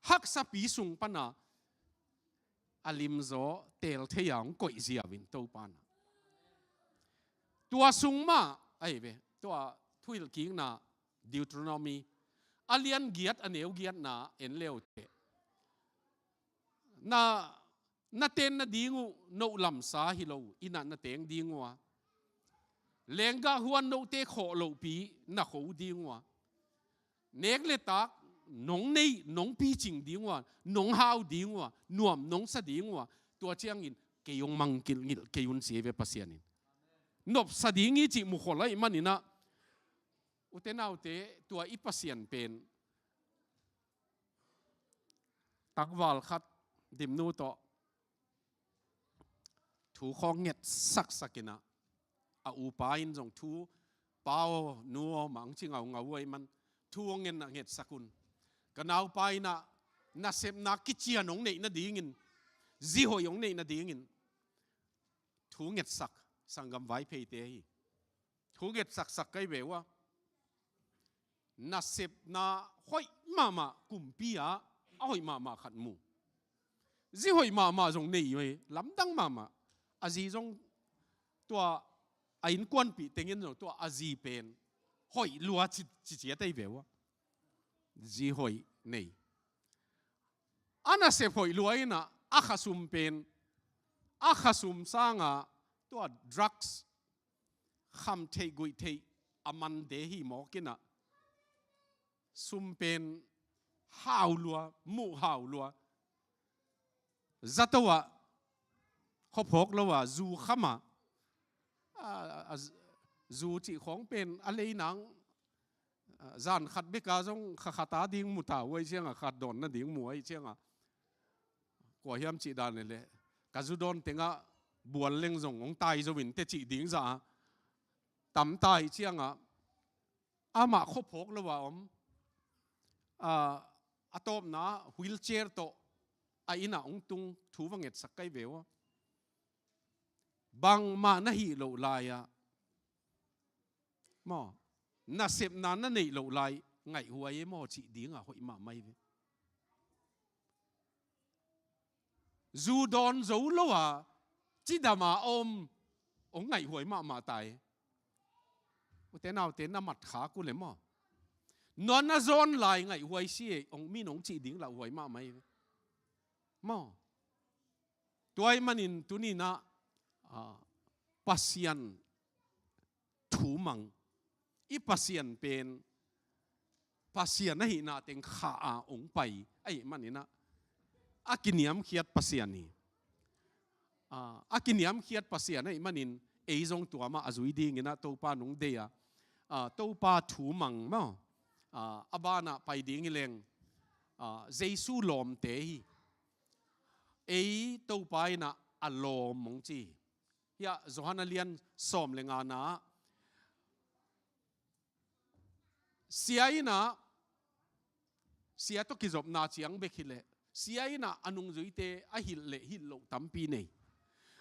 haksapi sung pana a limzaw tel thei a hong koih ziau in Topa na. Tua sung mah ahi ve, tua thuhilhkikna Deuteronomy a lian giat a neu giatna en leuteh, na, na ten nading uh nohlamsa hi lo, inn ah na teng ding uh a, Lenggah huan note khawh lohpi na kho ding uh a, nek le tak nong neih, nong picing ding uh a, nong hau ding uh a, nuam nong sa ding uh a, tua ciangin kei hong mangngilh kei un ci hi ve Pasian in. Nopsa ding hi cih mukhol ahih manin ah, ute naute, tua i Pasian pen tangval khat, Dimnu tawh thu khawng nget saksak in ah, a upa in zong thu, "Pa aw, nu aw," mah hong ci ngaungau uh ahih man, thu hong nget na ngetsak un. Ka naupa in ah nasepna kician hong neih nadingin, zi hoih hong neih nadingin thu ngetsak, sanggam Vaipheite hi. Thu ngetsaksak kei ve uh a, nasepna hoih mahmah, kumpi ah a hoih mahmah khat mu. Zi hoih mahmah zong nei uh hi, lamdang mahmah. A zi zong, tua a innkuanpih tengin zong tua a zi pen hoih lua ci, ci ciat ahi ve uh a, zi hoih nei. A nasep hoih lua in ah, a khasum pen, a khasum sangin tua drugs, kham theih guih theih a mante hi mawk in ah, sum pen hau lua, muh hau lua. Zato ah, khuaphawk lo ah, zu kham ah, a, a, zu cih khawng pen a lei nang, a, zan khat bek a zong kha khat a ding mu ta uh ahih ciangin, khat dawn nading mu ahih ciangin, kua hiam cih dan leh, ka zu dawn tengah bual leng zong hong tai zo inteh cih ding zah a tam ta ahih ciangin, amah khuaphawk lo a om, a, a tawpna wheelchair tawh a inn ah hong tung, thu va ngetsak kei ve uh a. Bangmah na hih loh lai-ah maw, nasepna na neih loh lai ngaihhuai e maw cih dingin hoih mahmah hi ve. Zu dawn zo lo a, cidam a om, hong ngaihhuai mahmah ta e. Ute naute, na mat khak uh leh maw, nua na zawn lai ngaihhuai si e, hong, min hong cih ding lauhuai mahmah hi ve maw. Tua ahih manin tuni-in ah, a, Pasian thu mang, i Pasian pen Pasian ahihna teng khah a hong pai ahih manin ah, a kiniamkhiat Pasian hi. A, a kiniamkhiat Pasian ahih manin, ei zong tua mah a zui dingin ah Topa nong deih a, a, Topa thu mang maw, a, a banah pai ding hi leng, a, Jesu lawmte hi. Ei Topa in ah a lawm hong ci hi. Hiah Johan a lian sawm le ngana ah, sia in ah, sia tawh kizopna ciang bek hi leh, sia in ah a nungzuite a hilh leh hilh loh tampi nei.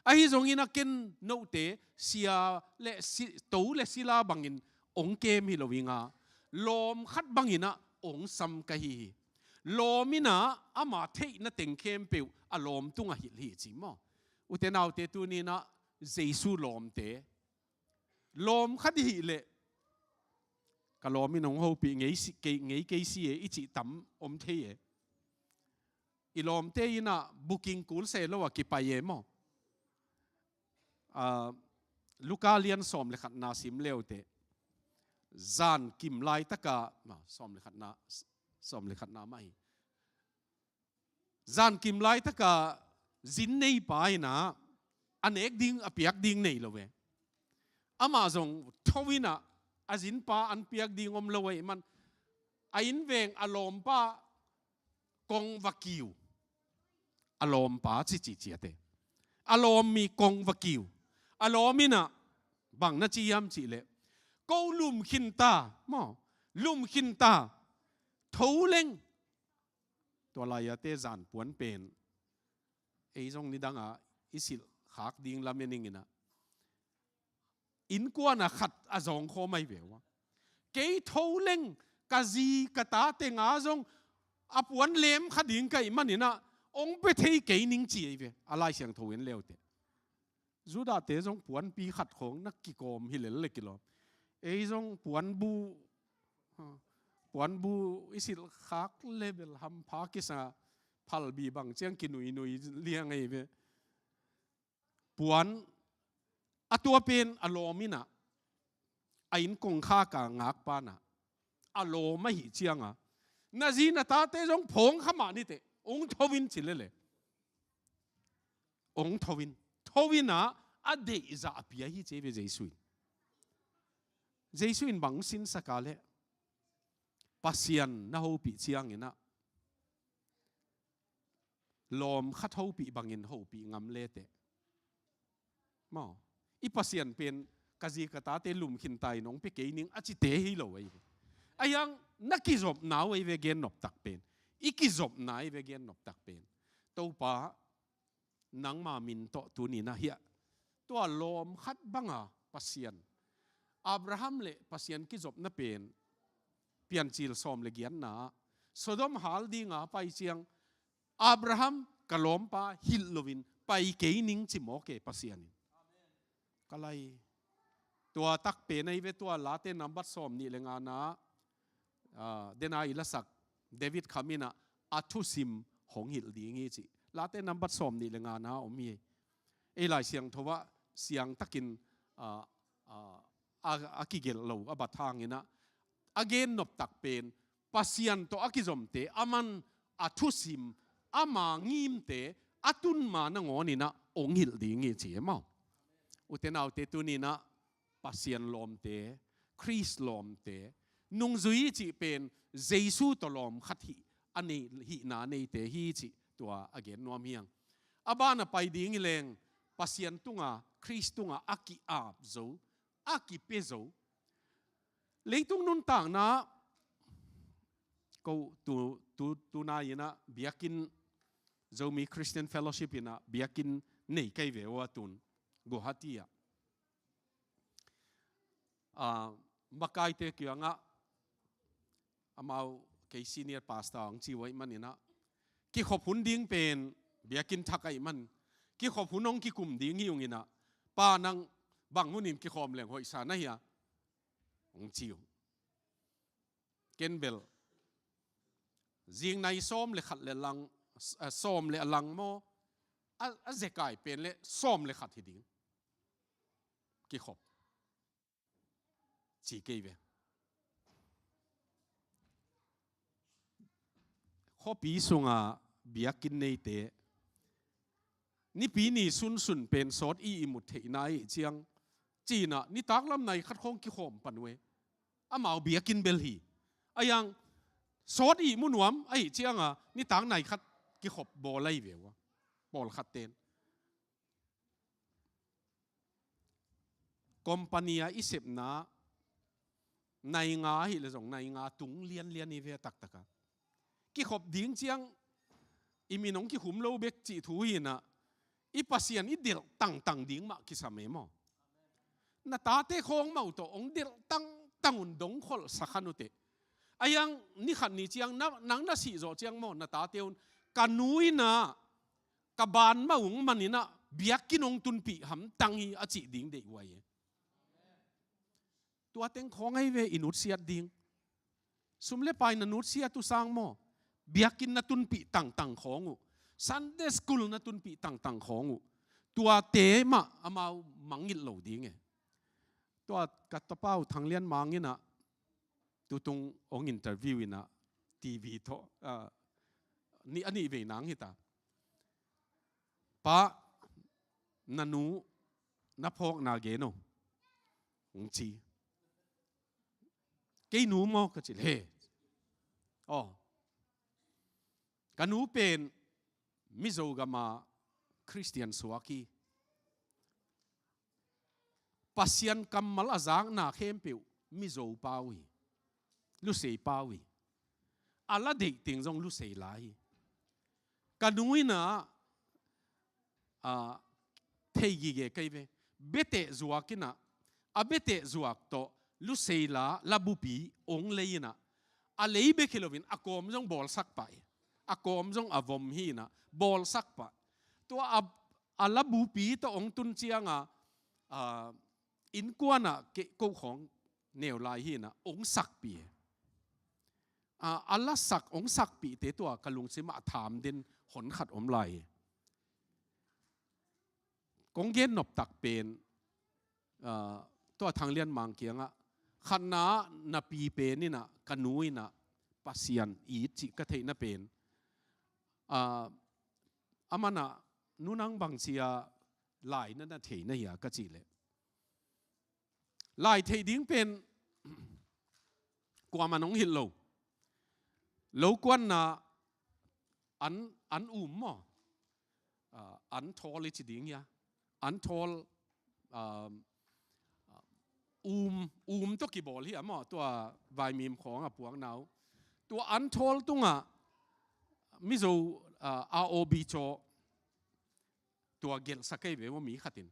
Ahi zongin ah ken note sia le si-, to le sila bangin hong kem hi lo ing a, lawm khat bangin ah hong sam ka hi hi. Lawm in ah ama theihna teng khempeuh a lawm tungah hilh hi ci maw. Ute naute, tuni-in ah Jesu lawmte, lawm khat i hih leh, ka lawm in hong hopih ngei si, kei, ngei kei si e i cih tam om thei e. I lawmte in ah booking kul se lo a kipai e maw. A, Luka lian sawm le khatna sim le uh teh. Zan kim laitak a, ma, sawm le khatna, sawm le khatna mah hi. Zan kim laitak a zin neipa in ah a nek ding, a piak ding nei lo ve. Amah zong tho in ah a zinpa an piak ding om lo ahih man, a innveng a lawmpa kong va kiu. A lawmpa ci ci ciate. A lawm mi kong va kiu. A lawm in ah bang na ci hiam cih leh, ko lum khin ta maw, lum khin ta, tho leng. Tua lai-ate zan puan pen ei zong nidang a i silh khak ding lamen ing in ah, innkuan a khat a zawng khawm ahi ve uh a. Kei tho leng ka zi ka ta teng a zong a puan lem kha ding ka hih man in ah, hong pia thei kei ning ci ahi ve, a Lai Siangtho en le uh teh. Judahte zong puanpi khat khawng na kikawm hi lel le kilawm. Ei zong puanbu, ha, puanbu i silh khak le bel hampha kisa, phalbi bang ciang kinuinui liang ahi ve. Puan a tua pen a lawm in ah, a inn kongkhak a ngakpa in ah, a lawm ahih ciangin, na zi na tate zong phawng kha mah ni teh, hong tho in ci lel e. Hong tho in, tho in ah, a deihzah a pia hi ci ei ve Jesu in. Jesu in bang sinsak a leh, Pasian na hopih ciangin ah, lawm khat hopih bangin hopih ngam le teh. Maw, i Pasian pen ka zi ka tate lum khin ta in hong pia kei ning a cite hi lo ei ve. Ahi hang na kizopna uh ei ve gennop tak pen. I kizopna ei ve gennop tak pen. Topa, nangma min tawh tuni in ah hiah, tua lawm khat banga Pasian, Abraham le Pasian kizopna pen, Piancil sawm le giatna ah, Sodom hal dinga pai ciang, Abraham, ka lawmpa, hilh loin pai kei ning ci mawk e Pasian in. Ka lai. Tua tak pen ei ve, tua Late nambat sawm nih le ngana, ah, dena i lasak David Kham in ah, a thusim hong hilh ding hi ci. Late nambat sawm nih le ngana om hi. Ei Lai Siangtho ah siangtakin, ah, ah, a, a kigelh lo a bat hangin ah, a gennop tak pen, Pasian tawh a kizomte, aman a thusim, ama ngimte a tun ma nangawnin ah hong hilh ding hi ci e maw. Ute naute, tuni in ah Pasian lawmte, Khrist lawmte, nungzui cih pen Jesu tawh lawm khat hih a nei, hihna neite hi cih tua a gen nuam hi hang. A ban a pai ding hi leng, Pasian tunga, Khrist tunga a ki-ap zo, a kipia zo. Leitung nuntakna, ko tu, tu, tunai in ah biakinn, Zomi Christian Fellowship in ah biakinn nei kei ve ua tun, Guwahati ah. Ah, makaite kiangah, amau kei senior pastor hong ci uh ahih manin ah, kikhop hun ding pen biakinn thak ahih man, kikhop hun hong kikum ding hi ung in ah, pa nang bang hunin kikhawm leng hoihsa na hia, hong ci uh. Ken bel, zingnai sawm le khat le lang, eh, sawm le a lang maw, a, a zekai pen le sawm le khat hi ding. Kikhop. Ci kei ve. Khuapi sunga biakinn neite, nipi ni sunsun pen sawt i ihmut theihna ahih ciang, ci-in ah nitaklam nai khat khawng kikhawm pan uh e. Amau biakinn bel hi. Ahi hang sawt ihmu nuam ahih cianga nitak nai khat kikhop bawl ahi ve ua, pawlkhat ten. Company a i sepna, nai nga ahih leh zong nai nga tung lianlian hi ve a taktaka. Kikhop ding ciang i min hong kikhum lo bek cih thu hi-in ah, i Pasian i delh tangtang ding mah kisam e maw. Na tate khawng mah uh tawh hong delh tangtang un, dong kholhsak kha uh teh. Ahi hang ni khat ni ciang na, nang na sih zawh ciang maw, na tate un, ka nu in ah ka ban mah uh hong man in ah biakinn hong tunpih hamtang hi a cih ding deih uh ahi e. Tua teng khawng ahi ve i nutsiat ding. Sum le pai na nutsiat uh sang maw, biakinn na tunpih tangtang khawng uh, Sunday school na tunpih tangtang khawng uh, tuate mah amau mangngilh lo ding e. Tua ka tapa uh Thang Lian Mang in ah tutung hong interview in ah, T V tawh, ah, ni, a nih vei nang hi ta. Pa, na nu na phawkna gen o, hong ci. Kei nu maw ka cih leh, aw, ka nu pen Mizo gama Khristian suak hi. Pasian kammal a zakna khempeuh Mizo pau hi, Lusei pau hi. A la deih teng zong Lusei la hi. Ka nu in ah, a, thei gige kei ve. Biateh zuak in ah, a biateh zuak tawh Lusei la, labupi hong lei in ah, a lei bek hi loin a kawm zong bawlsak pah hi. A kawm zong a vom hi in ah, bawlsak pah. Tua a, a labupi tawh hong tun cianga, a, innkuan ah kei, ko khawng neu lai hi in ah, hong sakpih hi. A, a lasak hong sakpihte tua ka lungsim ah a tham den hon khat om lai hi. Kong gen nop tak pen, a, tua Thang Lian Mang kiangah, Khatna ah na pi pen in ah, ka nu in ah Pasian it cih ka theihna pen, ah, a man ah, "Nu, nang bang ci a lai na na thei na hia?" ka cih leh, lai theih ding pen kuamah nong hilh lo. Lokuanna an, an um maw? Ah, an thawl i ci ding hia? An thawl, ah, um, um tawh kibawl hi a maw? Tua vaimim khawng a puakna uh. Tua an thawl tungah Mizo, ah, R O B caw tua gelhsak ei ve maw, mi khat in.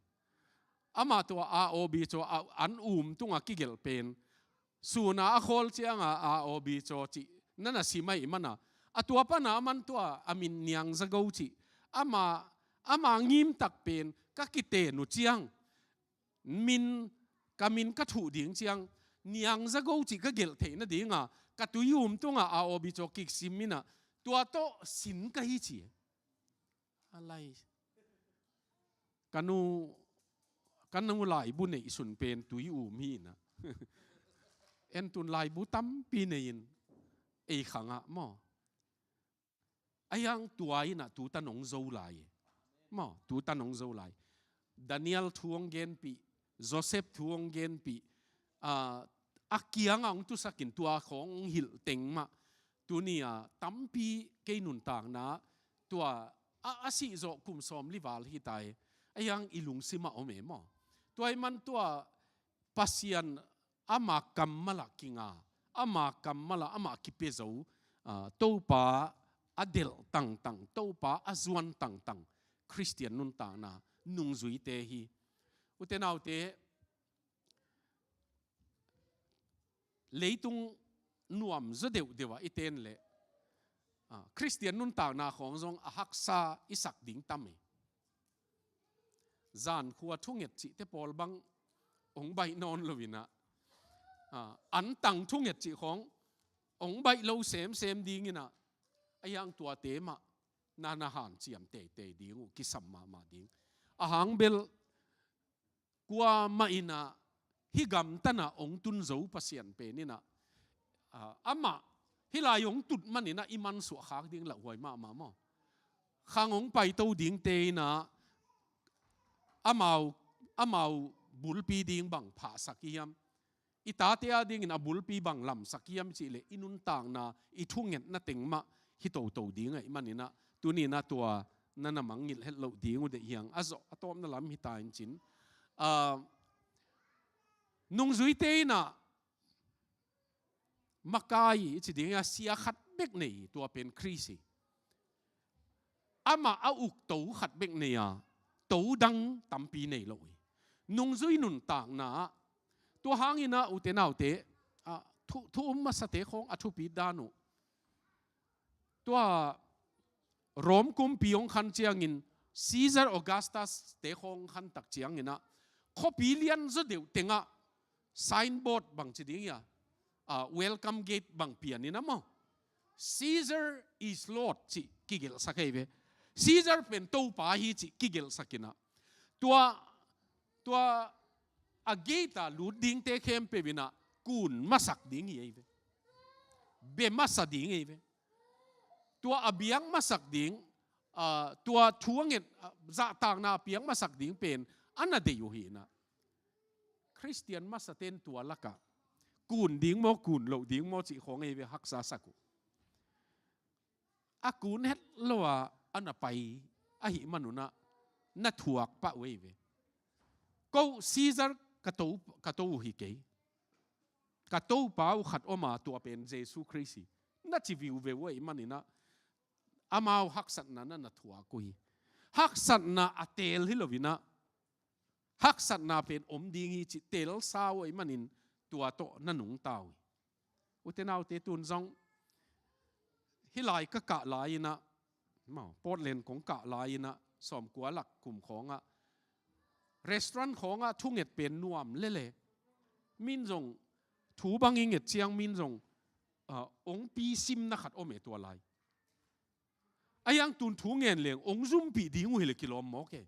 Amah tua R O B caw a, an um tungah kigelh pen, sun a a khawl ciangah R O B caw cih na na sim ahih man a, a tua pan a aman tua a min Niang Za Go cih, ama, ama ngim tak pen ka kiten uh ciang, min, ka min ka thuh ding ciang, Niang Za Go cih ka gelh theih nading a, ka tui um tungah R O B caw kisim in ah, tua tawh sin ka hi ci. A lai. Ka nu, ka nu laibu neih sun pen tui um hi in ah. En tun laibu tampi nei in, ei khang ah maw? Ahi hang tua in ah tu tan hong zo lai. Maw, tu tan hong zo lai. Daniel thu hong genpih, Joseph thu hong genpih, ah, a kiangah hong tusak in tua khawng hong hilh teng mah, tuni a tampi kei nuntakna, tua a, a sih zawh kum sawmli val hi ta hi. Ahi hang i lungsim ah om e maw? Tua ahih man tua Pasian ama kammal ah kinga, ama kammal ah amah kipia zo, ah, Topa a delh tangtang, Topa a zuan tangtang Khristian nuntakna nungzuite hi. Ute naute, leitung nuam zaw deuhdeuh ah i ten leh, ah, Khristian nuntakna khawng zong a haksa i sak ding tam hi. Zankhua thunget cihte pawl bang hong baih nawn lo in ah, ah, antang thunget cih khawng hong baih lo semsem ding in ah, ahi hang tuate mah na na hanciam teitei ding uh, kisam mahmah ding. A hang bel kuamah in ah hih gamtang ah hong tun zo Pasian pen in ah, ah, amah hih lai hong tut man in ah i mansuah khak ding lauhuai mahmah maw? Khang hong paito dingte in ah amau, amau bulpi ding bang phahsak i hiam? I tate a dingin a bulpi bang lamsak i hiam cih leh i nuntakna, i thungetna teng mah hi toto ding ahih man in ah, tuni in ah tua na na mangngilh het loh ding uh deih hi hang. A zawh a tawpna lam hi ta in cin, ah, nungzuite in ah makai i ci ding a, sia khat bek nei, tua pen Khrist hi. Amah a uk to khat bek nei a, to dang tampi nei lo hi. Nungzui nuntakna ah, tua hang in ah ute naute, ah, thu, thu um masate khawng a thupit dan uh. Tua Rome kumpi hong khan ciangin, Caesar Augustus te khawng hong khan tak ciangin ah, khuapi lian zaw deuh teng ah signboard bang ci ding hia, ah, welcome gate bang pian in ah maw, "Caesar is Lord" cih kigelhsak hi ve. Caesar pen Topa hi cih kigelhsak in ah, tua, tua a gate ah lut dingte khempeuh in ah kun masak ding hi ei ve. Bia masa ding hi ei ve. Tua a biak masak ding, ah, tua thu a nget, ah, zahtakna a piak masak ding pen a na deih uh hi in ah, Khristian masate'n tua lakah kun ding maw, kun loh ding maw cih khawng hi ve, haksa sak uh. A kun het lo a, a na pai ahih man un ah na thuak pah uh hi ve. Ko Caesar ka to, ka to uh hi kei. Ka Topa uh khat om a, tua pen Jesu Khrist hi, na ci viuveu ahih man in ah, amau haksatna na na thuak uh hi. Haksatna a teel hi lo in ah, haksatna pen om ding hi cih teelsa uh ahih man in tua tawh na nungta uh hi. Ute naute, tun zong hih lai ka kah lai in ah, maw, Portland kong kah lai in ah, sawmkua lak kum khawng ah, restaurant khawng ah thunget pen nuam lel e. Min zong thu bang i nget ciang min zong, ah, ong pi simna khat om e tua lai. Ahi hang tun thu ngen leng ong zumpih ding uh hi leh kilawm mawk e.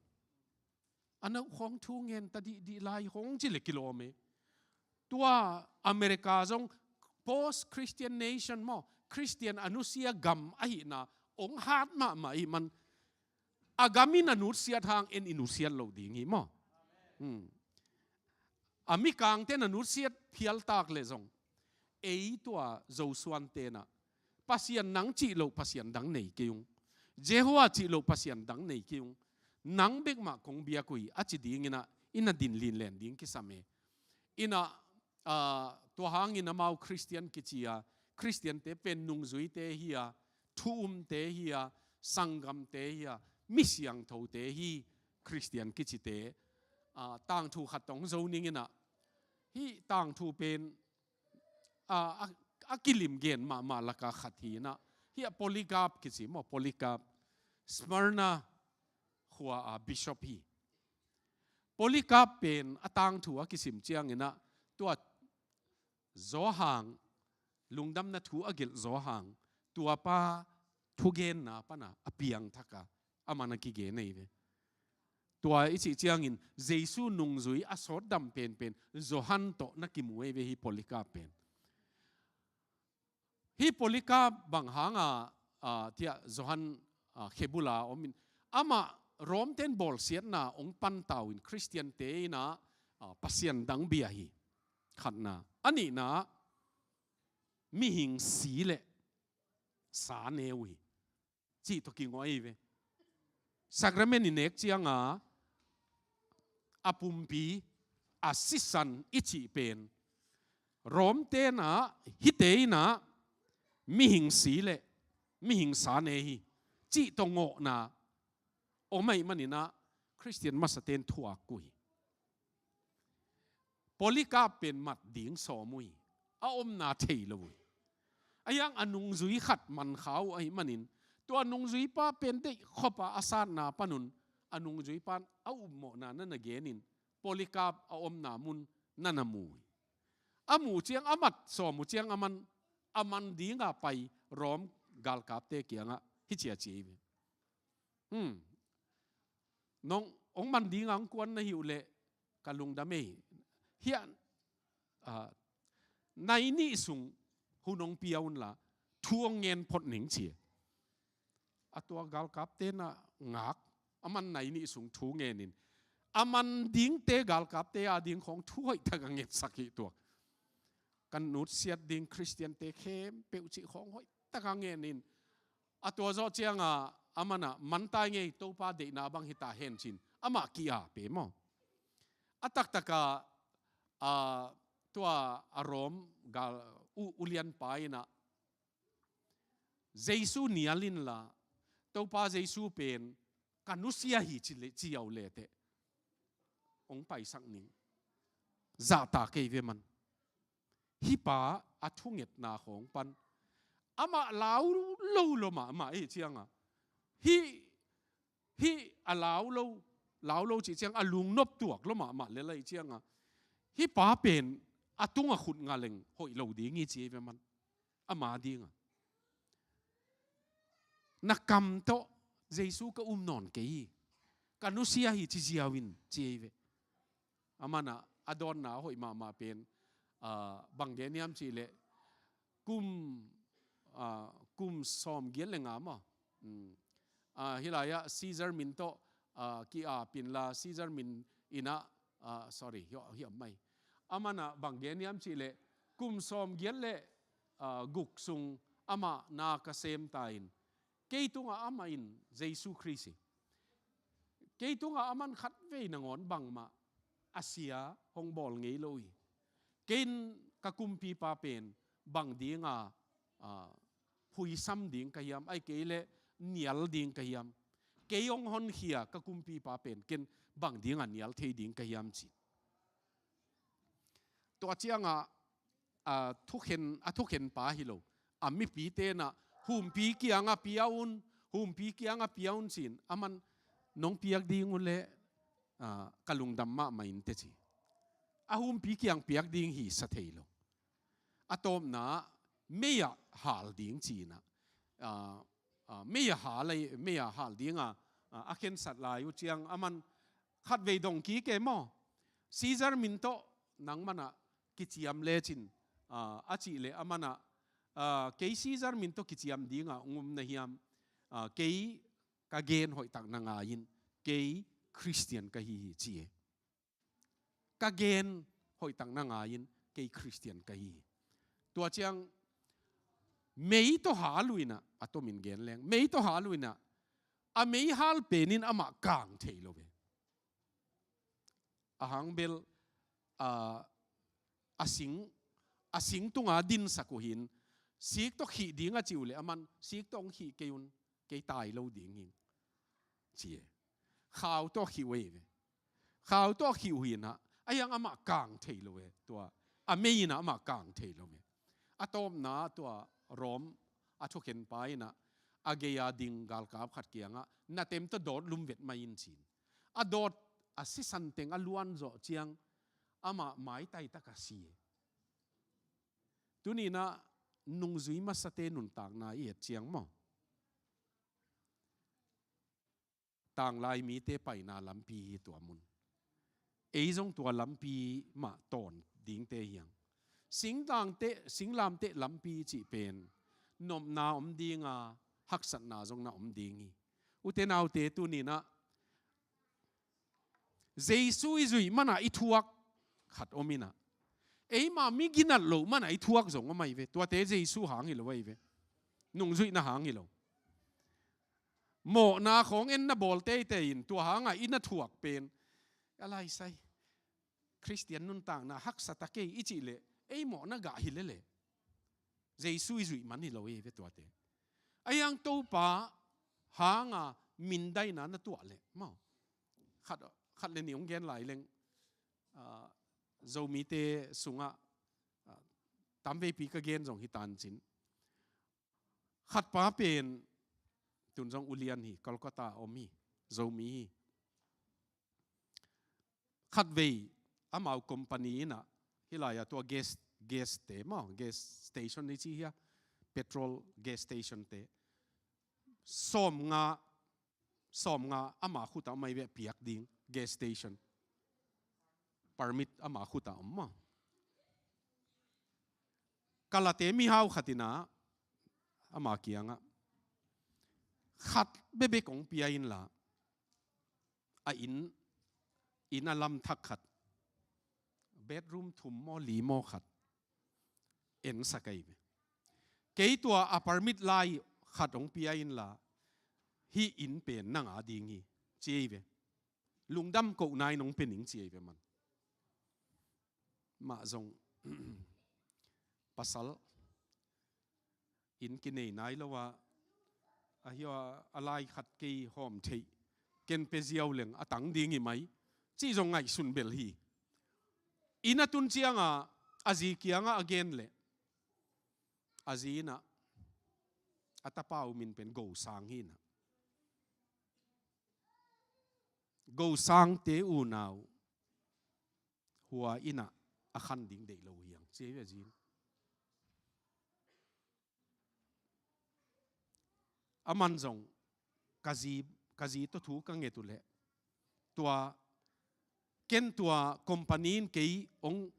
A no khawng thu ngen ta dihdih lai khawng ci leh kilawm e. tua America zong post-Christian nation maw, Christian a nusia gam ahihna hong hat mahmah ahih man, a gam in a nutsiat hang en i nutsiat loh ding hi maw. Hmm. A mikangte na nutsiat phialtak le zong, ei tua Zosuan tenah, Pasian nang cih loh Pasian dang nei kei ung, Jehovah cih loh Pasian dang nei kei ung, nang bek mah kong biak uh hi a ci dinginah, ina din linlen ding kisam e. Inah, ah, tua hangin amau Christian kici a, Christian te pen nungzuite hi a, thu umte hi a, sanggamte hi a, mi siangthote hi, Christian kicite, ah, tangthu khat tong zo ninginah, hih tangthu pen, ah, a, a kilim gen mahmah laka khat hinah, hih a Polycarp kici maw, Polycarp, Smyrna khua a bishop hi. Polycarp pen a tangthu a kisim cianginah, tua Zawhang, lungdamna thu a gelh zawhang, tuapa thugenna pana a piangthaka, aman a kigen ei ve. Tua i cih ciangin, Jesu nungzui a sawtdam penpen, Johan tawh na kimu ei ve hi Polycarp pen. Hi Polycarp bang hanga, ah, tiah Johan, ah, khebula omin, amah Rom ten bawlsiatna ong pantau in Christian te ina, ah, Pasian dang bia hi. Khatna. A nihna, mihing si le sa ne uh hi, cih tawh kingawh ei ve. Sacrament i nek cianga a pumpi, a sisan i cih pen, Rom tena hite ina mihing si le mihing sa ne hi, cih tawh ngawhna om ahih manina Christian masaten thuak uh hi. Polycarp pen mat ding sawm uh hi. A omna thei lo uh hi. A hiang a nungzui khat man kha uh ahih manin, tua nungzuipa pen deih khop a a satna panun, a nungzuipa a upmawhna na na genin, Polycarp a omna mun na na mu uh hi. A mu ciang, a mat sawm uh ciang, a man, a man dinga pai Rom galkapte kiangah hici a ci hi ve. Hmm. Nong, ong man dinga ong kuan na hi uh leh ka lungdam ei. Hiah, ah, nai nih sung hun ong pia unla, thu ong ngen phot ning ci. A tua galkapte na ngak, a man nai nih sung thu ngenin, a man dingte galkapte a ding khawng thu hoih taka ngetsak hi tuak. Kan nutsiat ding Christian te khempeuh cih khawng hoih taka ngenin, a tua zawh cianga a mana, man tai ngei, Topa deihna bang hita hen cin, amah ki-ap e maw. A taktaka, a, tua a Rom gal u, ulianpa ina, Jesu nial inla, Topa Jesu pen ka nusia hi ci le, ci au leteh, ong paisak ning. Zahta kei ve man. Hih pa a thungetna khawng pan, amah lau lo lo mahmah ei cianga, hih, hih a lau lo, lau lo cih ciang a lungnop tuak lo mahmah le lai cianga, hih pa pen a tunga khut nga leng hoih lo ding hi ci ei ve man. Ama dinga, na kam tawh Jesu ka um nawn kei hi, ka nusia hi ci ziau in ci ei ve. A mana a dawnna a hoih mahmah pen, ah, bang gen hiam cih leh, kum, ah, kum sawm giat le nga maw. Hmm. Ah, hih lai-ah Caesar min tawh, ah, ki-ap inla, Caesar min ina, ah, sorry, hiah, hiah mai. A mana bang gen hiam cih leh, kum sawm giat le, ah, guk sung amah na ka sem ta in, kei tungah amah in Jesu Khrist hi. Kei tungah a man khatvei nangawn bangmah a sia hong bawl ngei lo hi. Kei in ka kumpipa pen bang dinga, ah, huisam ding ka hiam, ahih kei leh nial ding ka hiam. Kei hong honkhia ka kumpipa pen ken bang dinga nial thei ding ka hiam ci. Tua cianga, a thukhen, a thukhenpa hi lo, a mipi tenah, humpi kianga pia un, humpi kianga pia un cin, a man nong piak ding uh leh, ah, ka lungdam mahmah in teci. A humpi kiang piak ding hi sa thei lo. A tawpna, mei-ah hal ding cina. Ah, ah, mei-ah hal, mei-ah hal dinga, ah, a khensat lai uh ciang, a man khatvei dong kik e maw. Caesar min tawh nang manah kiciam lecin, ah, a cih leh a man ah, ah, kei Caesar min tawh kiciam dingah ong um na hiam, ah, kei ka gen hoihtak na ngai in, kei Khristian ka hi hi ci e. Ka gen hoihtak na ngai in, kei Khristian ka hi hi. Tua ciang mei tawh hal uh inah, a tomin gen leng, mei tawh hal uh inah, a mei hal pen in amah kang thei lo ve. A hang bel, a, a sing, a sing tunga dinsak uh hin, sik tawh khih ding a ci uh leh a man, sik tawh hong khih kei un, kei tai lo ding hi, ci e. Khau tawh khih uh ei ve. Khau tawh khih uh hinah, a hiang amah kang thei lo e, tua. A mei inah amah kang thei lo e. A tawpna tua Rom a thukhenpa inah, a gei-a ding galkap khat kiangah, na tem tawh dawt lum vet mai in ci in. A dawt a sisan teng a luan zawh ciang, amah maitai tak a si e. Tuninah nungzui masate nuntakna i et ciang maw, tanglai mite paina lampi hi tua mun. Ei zong tua lampi mah tawn dingte hiang. Singtangte, singlamteh lampi cih pen, nopna om dinga, haksatna zong na om ding hi. Ute naute, tuninah Jesu i zuih manah i thuak khat om inah, eima mi ginat loh manah i thuak zong om ahi ve. Tuate Jesu hang hi lo ahi ve. Nungzuihna hang hi lo. Mawhna khawng en na bawl teitei in, tua hangah i na thuak pen, a laisai, Khristian nuntakna haksa ta kei i cih leh, ei mawhna gah hi leleh, Jesu i zuih man hi lo hi ve tuate. A hiang Topa hanga mindaina na tuah leh maw, khat, khat le nih hong gen lai leng, ah, Zomite sungah, ah, tamveipi ka gen zong hi tancin. Khatpa pen tun zong ulian hi, Kolkata om hi, Zomi hi. Khatvei amau company inah, hih lai-ah tua gas, gas te maw, gas station i ci hia, petrol gas station te, sawmnga, sawmnga ama khutah om ahi ve, piak ding gas station. Permit ama khutah om maw. Kalate mihau khat inah, ama kiangah, khat bebek hong pia inla, a inn, inn a lamthak khat, bedroom thum maw li maw khat ensak ahi ve. Kei tua a permit lai khat hong pia inla, hih inn pen nang a ding hi, ci ahi ve. Lungdam kohna in hong pia ning ci ahi ve man. Mah zong pasal inn kinei nai lo a, a hia, a lai khat kei hawm theih, ken pia ziau leng a tang ding hi mai, cih zong ngaihsun bel hi. Inn a tun cianga a zi kiangah a gen leh, a zi inah, a tapa uh min pen Gosang hi inah, Gosangte unau hua inah a khan ding deih lo hiang, ci ahi ve a zi in. A man zong ka zi, ka zi tawh thu ka nget uh leh, tua, ken tua company in kei hong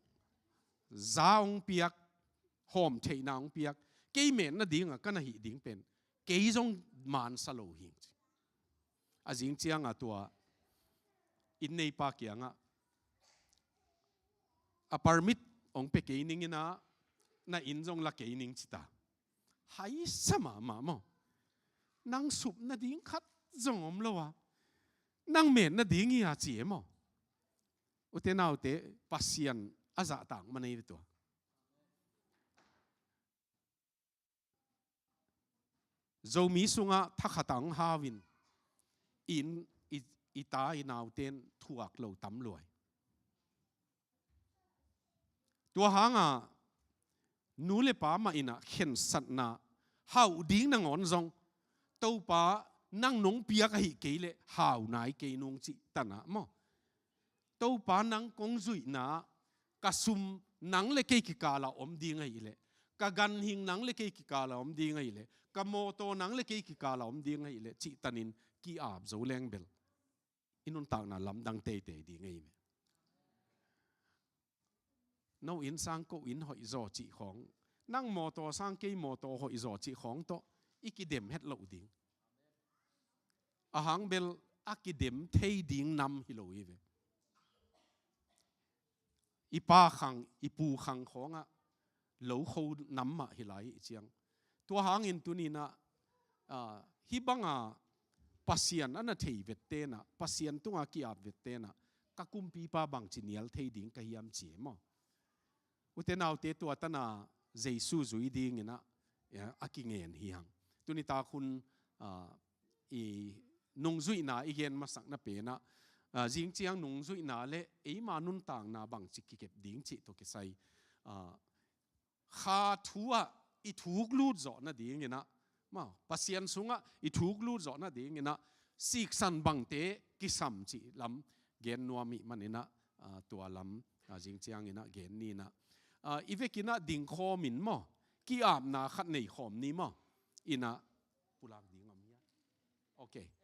za hong piak, hawm theihna hong piak, kei metna dingah ka na hih ding pen, kei zong mansa lo hing ci. A zing cianga tua inn neipa kiangah, a permit hong pia kei ning inah, na inn zong la kei ning ci ta. Haisa mahmah maw. Nang sup nading khat zong om lo a, nang met nading hi a ci e maw. Ute naute, Pasian a zahtak man ei ve tua. Zomi sungah thakhat ang hau in, in i, i ta i nauten thuak lo tam luai. Tua hanga nu le pa mah inah khensatna hauh ding nangawn zong, Topa nang nong piak ahi kei leh hau nai kei nung cih tanah maw. Topa nang kong zuihna, ka sum nang le kei kikalah om ding ahih leh, ka ganhing nang le kei kikalah om ding ahih leh, ka mawtaw nang le kei kikalah om ding ahih leh, cih tanin ki-ap zo leng bel i nuntakna lamdang teitei ding ahi ve. no inn sang ko inn hoih zaw cih khawng, nang mawtaw sang kei mawtaw hoih zaw cih khawng tawh i kidem het loh ding. Ahang bel a kidem thei ding nam hi lo hi ve. I pa khang, i pu khang khawngah lo kho nam mah hi lai i ciang. Tua hangin tuninah, ah, hih banga Pasian a na thei vettenah, Pasian tunga ki-ap vettenah, ka kumpipa bangci nial thei ding ka hiam ci e maw? Ute naute, tua tana Jesu zui dinginah, eh, a kingen hi hang. Tunitak hun, ah, i nungzuihna i gen masakna penah, ah, zingciang nungzuihna le eima nuntakna bangci kikep ding cih tawh kisai, ah, kha thu ah i thuk lut zawh nadinginah, maw, Pasian sungah i thuk lut zawh nadinginah siksan bangte kisam cih lam gen nuam ih maninah, ah, tua lam, ah, zingcianginah gen ninah, ah, i vekinah dingkhawmin maw, ki-apna khat neikhawm ni maw, inah pulak ding om hia? Ok.